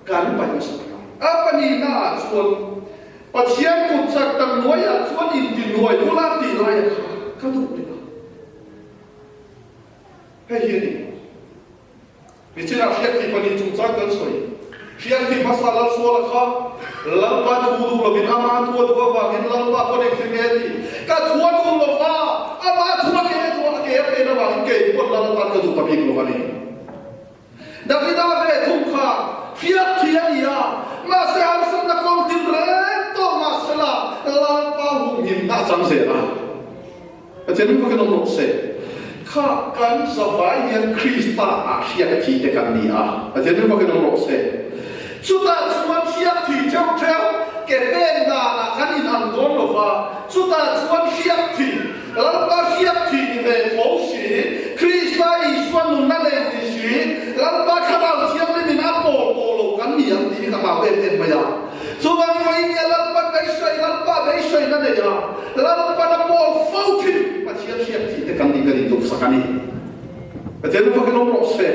kan paih hmasa tak ang. A pahnihnaah chuan Pathian kut chak tak hnuaiah chuan intinuai ula tih lai a kha ka duh leh a. Hei hi a ni. Nichinah hriatthih pahnih chungchang kan sawi. Hriatthih hmasa Lalsuala kha Lalpa thu duh lovin ama thu a duh avangin Lalpa pawn engtin nge a tih? Ka thu a duh lo va, ama thu a ke a duh a, a ke a pen avangin kei pawn Lal atan ka duh ta bik lo a ni. Davida ve thung kha hriatthih a ni a, mahse harsatna kawng tin reng tawh mahsela Lalpa humhimna a chang zel a. Pathian min fakin awm rawh se. Kha kan zavai hian Krista ah hriat thi te kan ni a, Pathian min fakin awm rawh se. Chutah chuan hriat thi theuh theuh ke pen danah kan in ang dawn lo va, chutah chuan hriat thi, Lalpa hriat thi ni ve tho si, Krista Isua nunna nei ni si, Lalpa Thlarau Thianghlim in a pawl tawh lo kan ni ang tih hi ka hlau em em mai a. Chuvangin vawiin nia Lalpan beisei, Lalpa beiseina nei a, Lalpan a pawl fo thin Pathian hriat thih te kan nih kan induhsak a ni. Pathian ru fakin awm rawh se.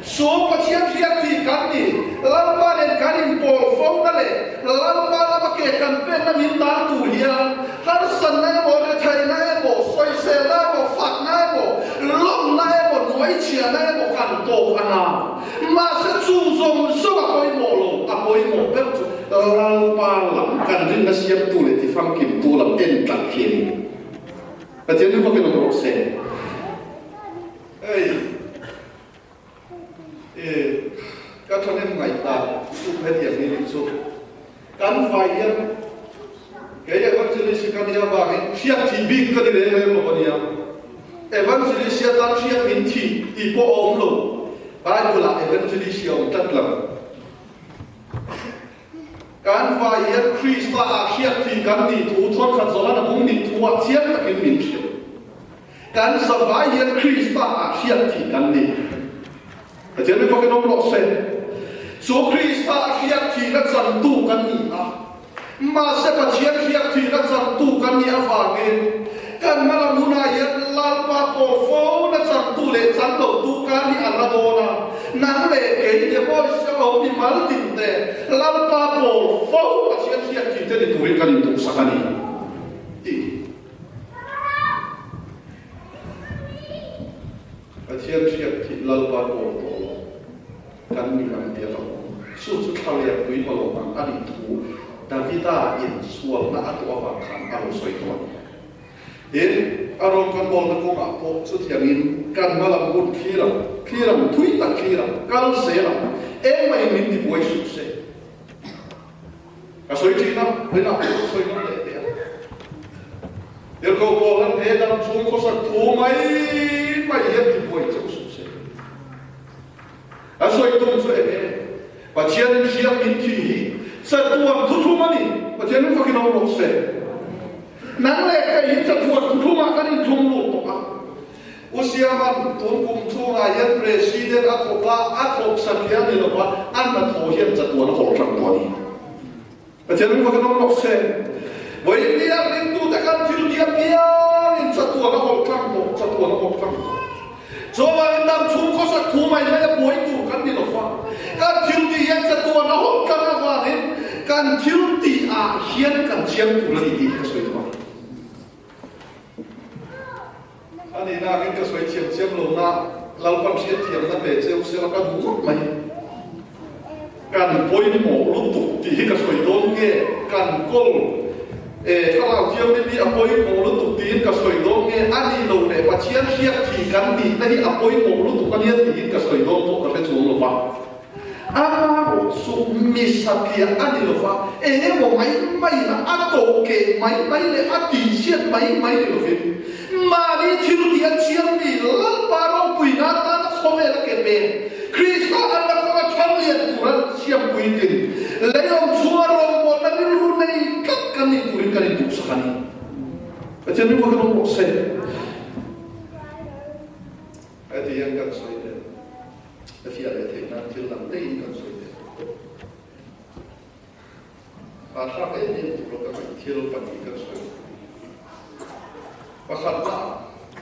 Chu Pathian hriat thih kan ni, Lalpa nen kan inpawl fo na leh Lalpa lama ke kan penna min dan tur hian harsatna emaw, retheihna emaw, sawiselna emaw, fakna emaw, lawmna emaw, nuaichhiahna emaw kan tawk a na. Mahse chu zawng zawng a pawimawh lo, a pawimawh ber chu Lalpa lam kan rinna siamtu leh tifamkimtu lam en tlat hi a ni. Pathian ring vakin awm rawh se. Hei e ka thahnem ngaihdan chu hetiang hi nih chu kan vai hian kei evangelist hi ka nia vangin hriat thih bik ka ni reng reng lo a nia. Evangelist hi atan hriat min thih tih pawh a awm lo. Bible ah evangelist hi a awm tlat lo. Kan vai hian Krista ah hriat thih kan nih thu thawnkhat zawhan a bung nih thu ah chiang takin min hrilh. Kan zavai hian Krista ah hriat thih kan ni. Pathian mi fakin awm rawh se. Chu Krista ah hriat thihna chantu kan ni a. Mahse Pathian hriak thihna changtu kan nih avangin kan hmalam hunah hian Lalpa pawl fona changtu leh chang lotu kar hi a la dawn a, nang leh kei te pawh i lo mi mal tin te Lalpa pawl fo Pathian hriak thih te ni turin kan intuksak a ni tih. Pathian hriak thih Lalpa pawl tawh lo kan ni ang tia ka awm. Chu chu thlalek pui hma lo ang a nih thu Davida in sualna a tuah avang khan a lo sawi tawh a ni. Tin, a rawn kan bawlna kawngah pawh chutiangin kan hma lam hun thlir ang, thlir ang, thui tak thlir ang, kal zel ang, engmahin min tibuai suh se. Ka sawi thin a, rinah pawh ka sawi ngam leh teh a. Tirhkoh Paula'n he dam chhung khawsak thu mai mai hian tibuai chauh suh se. A sawi tum chu eng nge? Pathianin hriat min thi hi chatuan thuthlum a ni. Pathianin fakin awm rawh se. Nang leh kei hi chatuan thuthlumah kan inthum lut tawh a. U Siama'n tun kum chhungah hian President a thawk a, a thawk satliah ni lova a hnathawh hian chatuan a hawl tlang tawh a ni. Pathianin fakin awm rawh se. Vawiin nia ringtute kan thil ti apiangin chatuan a hawl tlang tawh, chatuan a hawl tlang tawh. Chuvangin dam chhung khawsak thu mai mai a buai tur kan ni lo va, kan thil tih hian chatuan a hawn tlang avangin kan thil tih ah hian kan chiang tur a ni tih hi ka sawi duh a. A nih nakin ka sawi thiam chiam lo na, Lalpan hriatthiamna pe cheu sela ka duh ngawt mai. Kan pawimawh lutuk tih hi ka sawi dawn nge? Kan kawl e thlarau thianghlim hi a pawimawh lutuk tiin ka sawi dawn nge? A nih lo leh Pathian hriat thi kan nihna hi a pawimawh lutuk a nia tiin ka sawi dawn pawh ka hre chuang lo va. Amarawh chu mi satliah a ni lo va, eng emaw mai maiin a tawh keh mai mai leh a tihchhiat mai mai ni lovin, mahni thil tih a chiang mi Lalpa ropuina atana khawvel a ke peng. Krista an la kawng a thang lian tur a siam puitlin lei awm chhunga rawngbawlna rilru nei tlat kan nih turin kan induhsak a ni. Pathian ring vakin awm rawh se. Heti hian kan sawi teh. Ka fiah leh theih nan thil dang daihin kan sawi teh. Hahthlak em em tura ka ngaih thil pahnih kan sawi. Pakhatna,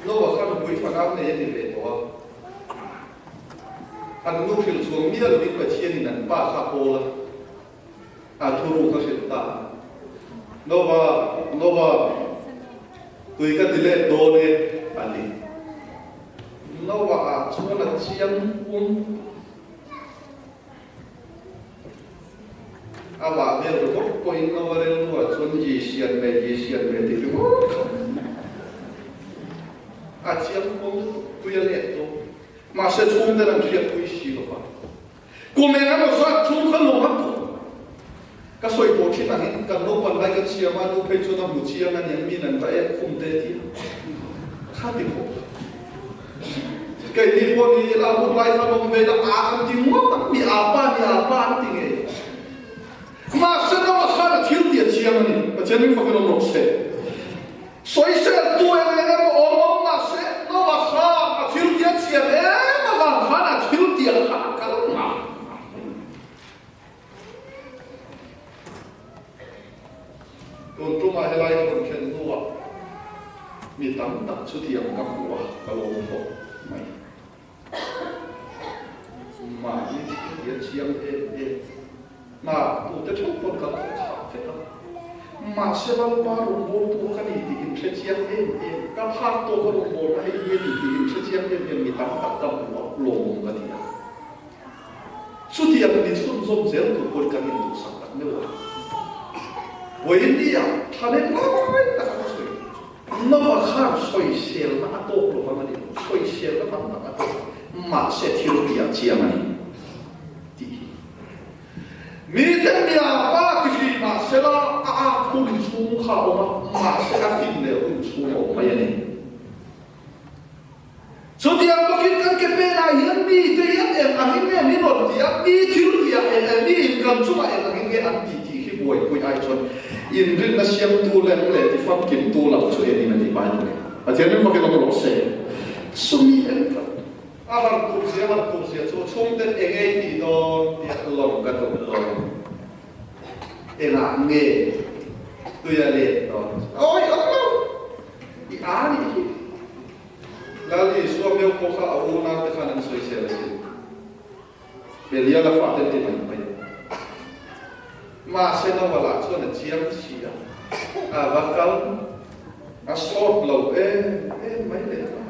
Noah kha nupui fanau nei a ni ve tawh a. An nu hrilh chuang miah lovin Pathianin an pa kha a pawl a, a thuruk a hrilh ta. Noah, Noah, tui ka ti let dawn e, a ti. Noah ah chuan a chiang pum. Amah vel ringawt pawhin Noah rilruah chuan Yi sian ve, Yi sian ve tih ringawt kha a chiang kuam lutuk pui a let tawh. Mahse chhungten an hriatpui si lo va. Kum eng emaw zat chhung kha lawng a tuh. Ka sawi pawh thin angin kan naupan lai kan siam a, nu phei chuan a hmu chiang a niang min an va en khum te ti a. Kha ti khawp. Keini pawh ni ila hun lai khan awm ve ila a kan ti ngawt ang, mi a pa ni a pa an ti ngei. Mahse Noah khan a thil ti a chiang a ni. Pathian min fakin awm rawh se. Sawisel tu eng eng emaw awm awm mahse Noah khan a thil ti a chian em avang khan a thil ti a kha a kal nghal. Tun tumah helai ka rawn thlen hnuah mi tam tak chutiang ka hmu a, ka lawm khawp mai. Mahni thil hi a chiang em em. Hna tute theuh pawn kan thawk chhah vek a. Mahse Lalpa rawngbawltu ka ni tih inhre chiang em em, ka phak tawka rawngbawlna hei hi a ni tih inhre chiang em em mi tam tak ka hmu a, lawmawm ka ti a. Chutiang ni chhunzawm zel tur pawhin kan induhsak tak meuh a. Vawiin nia tha leh lai tak a sawi tur chu Nova khan sawiselna a tawk lo vang a ni lo, sawiselna tam tak a tawk a, mahse thil tih a chiang a ni tih hi. Mite mia pa ti hri mahsela a at hun chhung kha a awm a, mahse a fin leh hun chhung a awm mai a ni. Chutiang bawkin kan ke penah hian mite hian eng angin nge min rawn ti a, mi thil ti ah eng eng, mi in kan chungah eng angin nge an ti tih hi buaipui ai chuan inrinna siamtu lem leh tifamkimtu lam chu enin a ti Bible in. Pathian ring vakin awm rawh se. Chumi en tlat. A har tur zia har tur zia chu chhungten eng ei tih dawn tih a lawm ka duh dawn. Engah nge? Tui a let dawn. Awi awm lo! I a nih hi. Lal Isua meuh pawh kha a unaute khan an sawisel asin. Belial a fate ti mai mai. Mahse Noah lah chuan a chiang si a, a va kal a sawt lo em em mai leh a.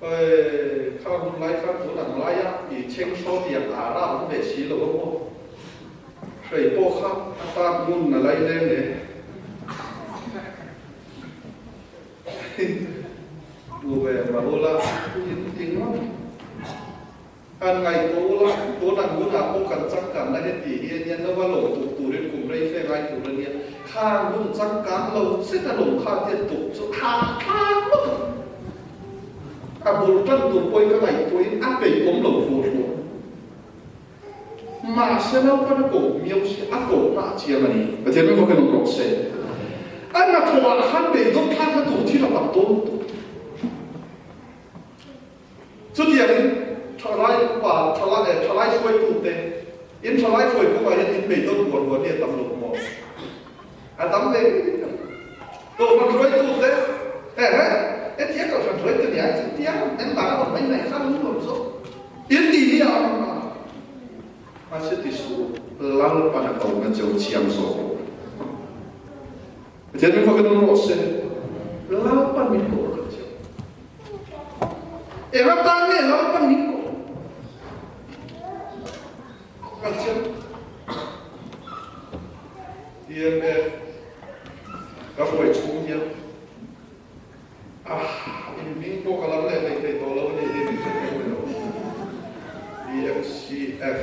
Hei, kha hun lai khan tun ang laia i chheng hraw tiang a ra awm ve si lo a maw? Hrei pawh kha a tak ngun a lai leng e. Pu ve Mahula in ti ngawt. Han ngaihtuah ula, tun ang hunah pawh kan changkanna heti hi a nia, nova lo tuk turin kum rei fe ngai tur a nia. Khang hun changkang lo zet a lo kha tia tuk chu a thlak ngawt ang. A bul tan tur pawhin ka ngaihtuahin a peihawm lo hluah hluah. Mahse naupang a koh miau si, a kohna a chiang a ni. Pathian min fawkin awm rawh se. A hnathawhah khan beidawn thlakna tur thil a tam dawn lutuk. Chutiangin thalai upa, thalai eh thalai hruaitute, in thalai hruai kawngah hian in beidawn rual rual hi a tam lo maw? A tam ve ngei ka ring. Kohhran hruaitute, eh eh, hetia kohhran hruaitu nia chutia member a awm mai mai kha lung nuam zawk. In ti hi a awm a, mahse ti suh, Lalpan a kohna cheu chiang zawk rawh. Pathian min fakin awm rawh se. Lalpan min koh kan chiang. Eng atan nge Lalpan min koh kan chiang. TMF ka hruai chhung hian ah in hming pawh ka lam leh hlei thei tawh lo a ni hi min hre thei lo. DMCF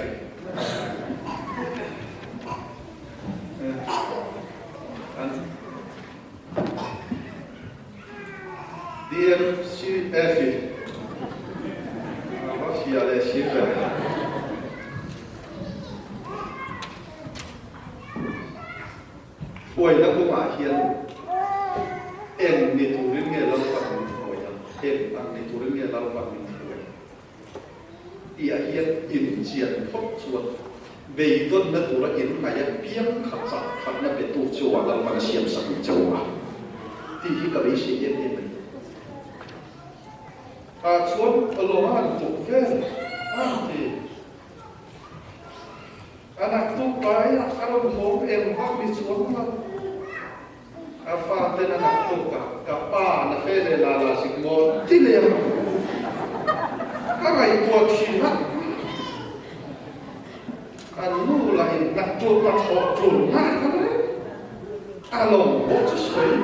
DMCF i a va fiah leh si ve. Hruaina kawngah hian eng ni turin nge Lalpan min hruai a, eng ang ni turin nge Lalpan min hruai? Tihah hian inchian phawt chuan beidawnna tura inngaih a piang kha chak khatna petu chu a Lalpan a siamsak ang che u a tih hi ka beisei em em a ni. Ah chuan ka lawng a han tuk vel a han ti. A naktuk laiah a rawn hawng em vak ni chuang lo. A faten a naktuk a, ka pa na fe leh la la zik maw ti leh ang. Ka ngaihtuah thin a, a nu lah in naktuk a thawh tul nghal a reng. A lawm pawh chu sawi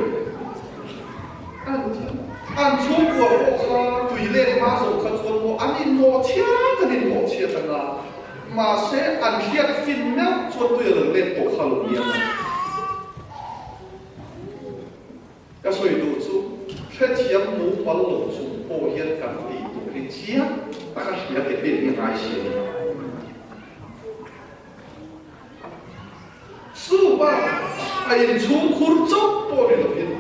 an an chhungkua pawh kha tui let hma zawh kha chuan maw an inmawhchhiat an inmawhchhiat anga mahse an hriat fin meuh chuan tui a lo let tawh kha lo nia. Ka sawi duh chu hrethiam mumal lo chung pawh hian kan tih tur hi chiang taka hria ke pen hi a ngai si a ni. Su pa a inchhung khur chauh pawh ni lovin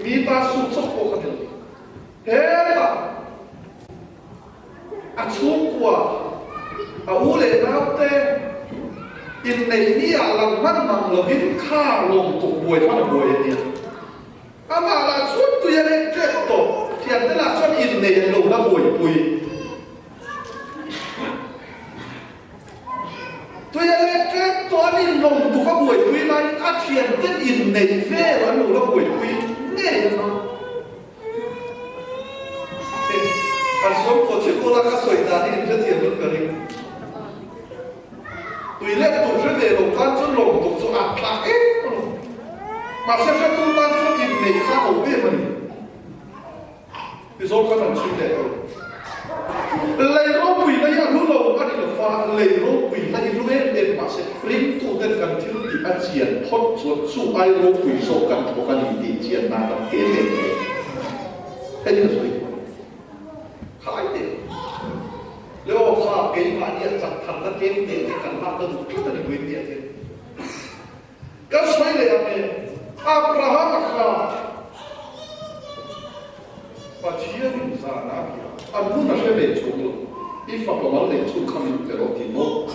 mi ta su chauh pawh kha ni lo. Hetah a chhungkua, a u leh naute inneih ni ah lang hman mang lovin kha lawm tuk buai khan a buai a nia. Amah lah chuan tui a leh tep tawh, thiante lah chuan inneih an lo la buaipui. Tui a let tlem tawh an inlawm tuk a buaipui laiin a thianten inneih vel an lo la buaipui ngei a hma. Kan sawi pawh che pawh la ka sawi dan hi inhrethiam lut ka ring. Tui let tur hre ve lo tan chuan lawm tuk chu a thlak em a lo. Mahse hretu tan chuan inneih kha a ho em a ni. Mizo khan an chhui leh tawh. Lei ropui na hi a hlu lo a ni lo fa, lei ropui na hi hlu em em mahse ringtuten kan thil tih a chian phawt chuan chu ai ropui zawk kan thawk a ni tih chian nan kan ke len thei. Hei hi ka sawi duh a ni. Khai teh. Le aw kha keimahni a chak thanna tlem teh te kan lak ka duh tlat a ni buai tih a tlem. Kan sawi leh ang e, Abrahama kha Pathianin zan a bia, a nun a hre ve chung lo, i fapa mal neih chhung kha min pe rawh ti maw?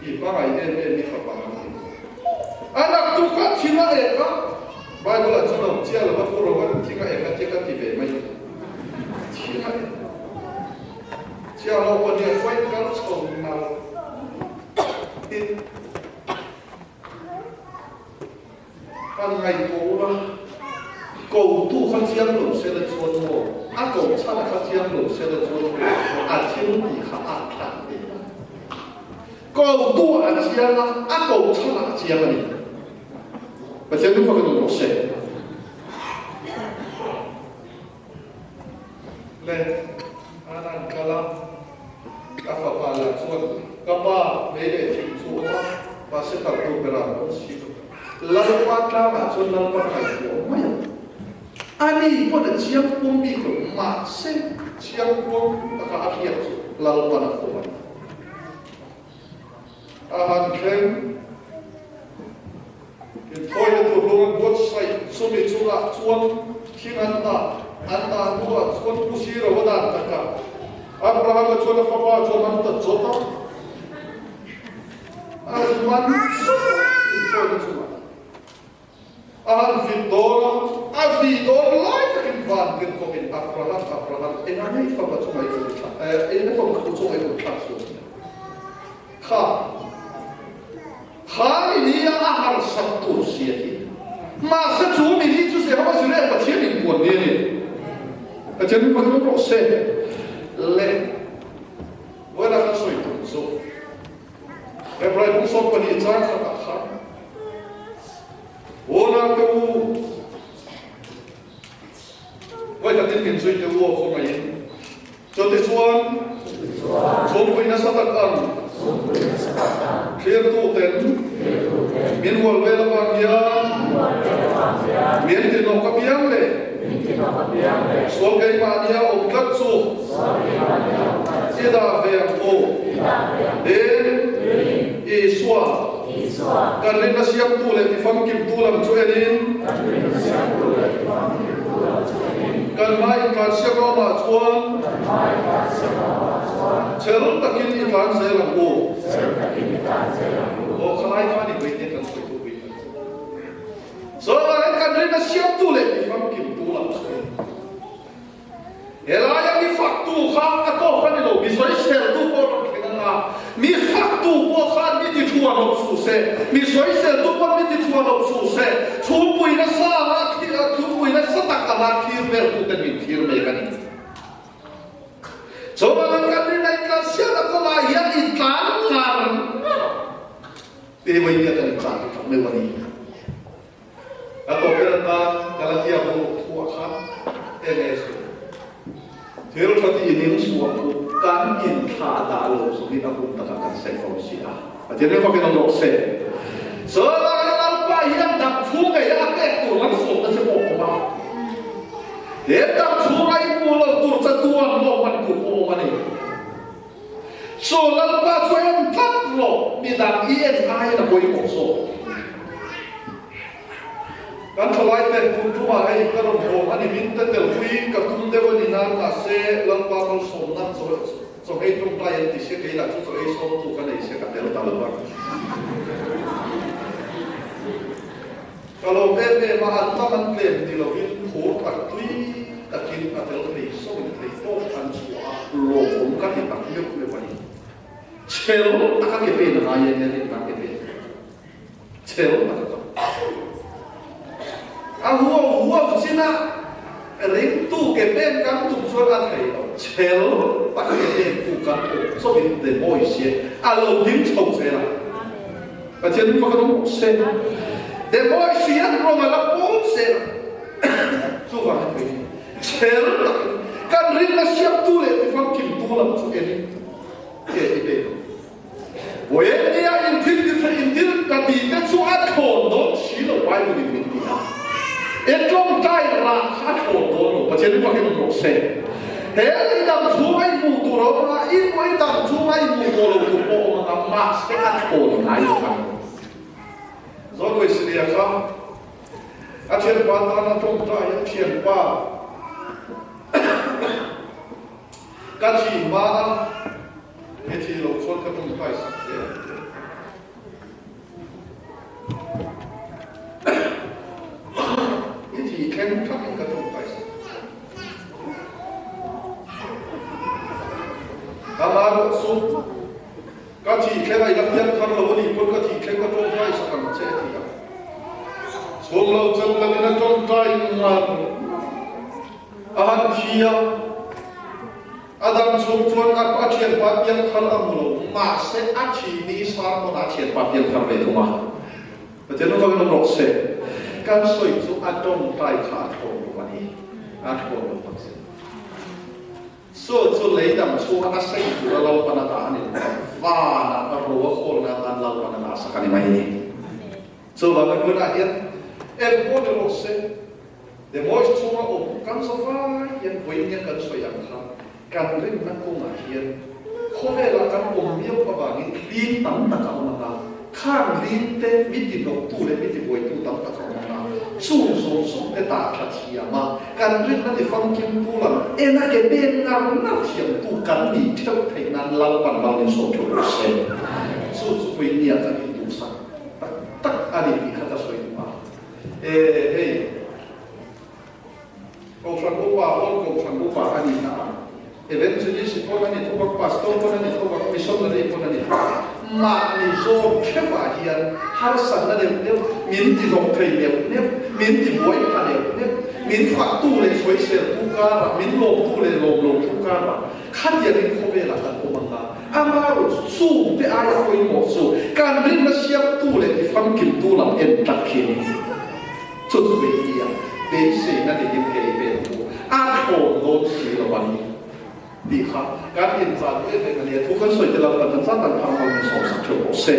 I hmangaih em em i fapa a ni. kha thing a ek a, Bible ah chuan a awm chiah lo va, Pu Rovan thing a ek a tia ka ti ve mai. Thing a ek. Chiah lo pawh nia chuan kal chho nal in kan ngaihtuah ula, kotu kha chiang lo se la chuan maw, a ko chhan kha chiang lo se la chuan maw, a thil tih kha a thlak ve ang. Kotu a chiang a, a ko chhan a chiang a ni. Pathian thu fakin awm rawh se. Le, an an kal a, ka fapa lah chuan ka pa mei leh thing chu awm a, mahse tak tur berah an awm si lo. Lalpa tlangah chuan Lalpa ngaihtuah awm mai ang. Ani pawn a chiang kuang bik lo, mahse chiang kuang taka a hriat chu Lalpan a fawm a ni. A han thleng. Inthawina tur lung an buatsaih chumi chungah chuan thing an dah, an dah hnuah chuan Pu Siro a dan tak a. Abrahama chuan a fapa chuan an ta chawt a, a man chawt a inthawina chungah. A han vit dawn a, a vih dawn lai takin van tirkawmin Abraham, Abraham, enga ngei fapa chungah i kut thlak, enga fapa chungah i kut thlak suh a ti a. Kha, kha ni ni a a harsat tur si a ti. Mahse chu mi hi chu Jehovah Jireh Pathian in puan ni a ni. Pathian hi pathum rawh se. Le, vawiin a kan sawi tum chu Hebrai bung 12 chang khatah khan Unau te u, vawi khatin min zui te u aw khawngaihin. Chutichuan, chhungpui nasa tak ang thlirtu ten min hual vel avang hian min tinawk apiang leh sual keimahnia awm tlat chu i dah ve ang u. Tin, Isua, kan rinna siamtu leh tifamkimtu lam chu enin, Kan hma intlan siam ramah chuan chel takin i tlan zel ang u. Aw khalai khan i vawi te kan sawi thu pui kan chu. Chuvangin kan rinna siamtu leh mi famkimtu lam chu a ni. Helaia mi faktu kha a tawk a ni lo, mi sawiseltu pawh rawn thleng ang a, mi faktu pawh khan mi ti thu a rawp suh se, mi sawiseltu pawn mi ti thu a rawp suh se, chhungpui nasa anga chhungpui nasa tak anga thlir veltu ten min thlir mek a ni. Chuvangin kan rinna intlansiakna kawngah hian i tlan ngar ngar te vawiin kan intlan tak meuh a ni. A tawpin atan Galatia bu thuah khan enge sawi? Thil tha ti ning suah chu kan inthlah dah lo zawngin a hun takah kan sawi fo si a. Pathian ring fakin awm rawh se. Chulai Lalpa hian dam chhung ngei a pek tur lam sawmna che pawh a awm a. He dam chhunga i hmuh loh tur chatuan maw hman tur pawh a awm a ni. Chu Lalpa chu en tlat rawh, midang i en aiin a pawimawh zawk. Kan thalai te kum tumah hei ka rawn hawm a ni, min te telpui ka tum deuh a ni nan, mahse Lalpa malsawmna chaw ei tawngtai an ti sia, kei lah chu chaw ei sawmtu ka nei sia ka tel ta lo a. Ka lawm em em a, an tam an tlem ni lovin phur tak tui takin a tel thei sawin thei tawp an chhuah a, lawmawm ka ti tak meuh meuh a ni. Chhel taka ke pen a ngai e, nia rinna ke pen. Chhel taka ka. A huau huau chin a, ringtu ke pen kan tum chuan a thei lo. Chhel taka ke pen tu kan awm chawin de mawi sia, a lo ding chho zel a. Pathian hi pakhat awm rawh se. The boys hian rawng a la pawl zel a. Chuvangin kei hi chhel takin kan rinna siamtu leh tifamkimtu lam chu en in ke i pek ang. Vawiennia in thil ti theih in thil ka ti te chu a thlawn dawn si lo Bible in min ti a. E tawngtai rah kha a thlawn dawn lo. Pathian hi pakhat awm rawh se. He lei dang chhunga i hmuh tur a awm a, i hmuh i dang chhunga i hmuh tawh lo tur pawh a awm ang a, mahse a thawn ngai lo ang. Zawnawih Silia kha a thianpa tana tawngtai a thianpa ka thi hma a, he thi lo chuan ka tawngtai sak hle ang che. chu ka thih thleng a i la piang thar lo a nih pawn ka thih thleng ka tawngtai sak ang che a ti a. Chhawm lo chang langin a tawngtai ngar a han thi a. A dam chhung chuan a a thianpa piang thar a hmu lo, mahse a thi ni sermon ah a thianpa piang thar ve thung a. Pathian rawng in awm rawh se. Kan sawi chu a tawngtai kha a thlawn lo a ni, a thlawn lo tak zet. Chu chu lei dam chhunga a sei tura Lalpan a dah a ni lo, vanah a ro a khawlna atan Lalpan a dah sak a ni mai a ni. Chuvangin hunah hian eng pawh ni rawh se, The Voice chhunga awm kan za vai hian vawiin kan sawi ang kha kan rinna kawngah hian khawvelah kan awm miau avangin hlim tam tak a awm ang a, khang hlim te mi tihnawktu leh mi tibuaitu tam tak a awm ang a, chung zawng zawng te dah tha thiam a, kan rinna ti famkimtu lam ena ke pen ngar ngar thiamtu kan nih theuh theih nan Lalpan mal min sawm theuh rawh se. Chu chu puinia kan induhsak tak tak a ni tih kha ka sawi duh a. E hei, Kohhran upa pawn Kohhran upa a nih na a, Evangelist pawn a ni tho vak, Pastor pawn a ni tho vak, Missionary pawn a ni tho vak. Mahni zawn theuhah hian harsatna deuh deuh, min ti hlawk thei deuh deuh, min ti buai pha deuh deuh, min faktu leh sawiseltu karah, min lawmtu leh lawmlotu karah khatiangin khawvelah kan awm ang a. Amaherawhchu chungte aia pawimawh chu kan rinna siamtu leh tifamkimtu lam en tlat khi a ni. Chu chu beihni a beiseina niin kei ve thu a thlawn dawn si lo a ni tih kha kan inzan em em a ni. A thu kan sawi te lam kan han zat an phar hmangin sawmsak theuh rawh se.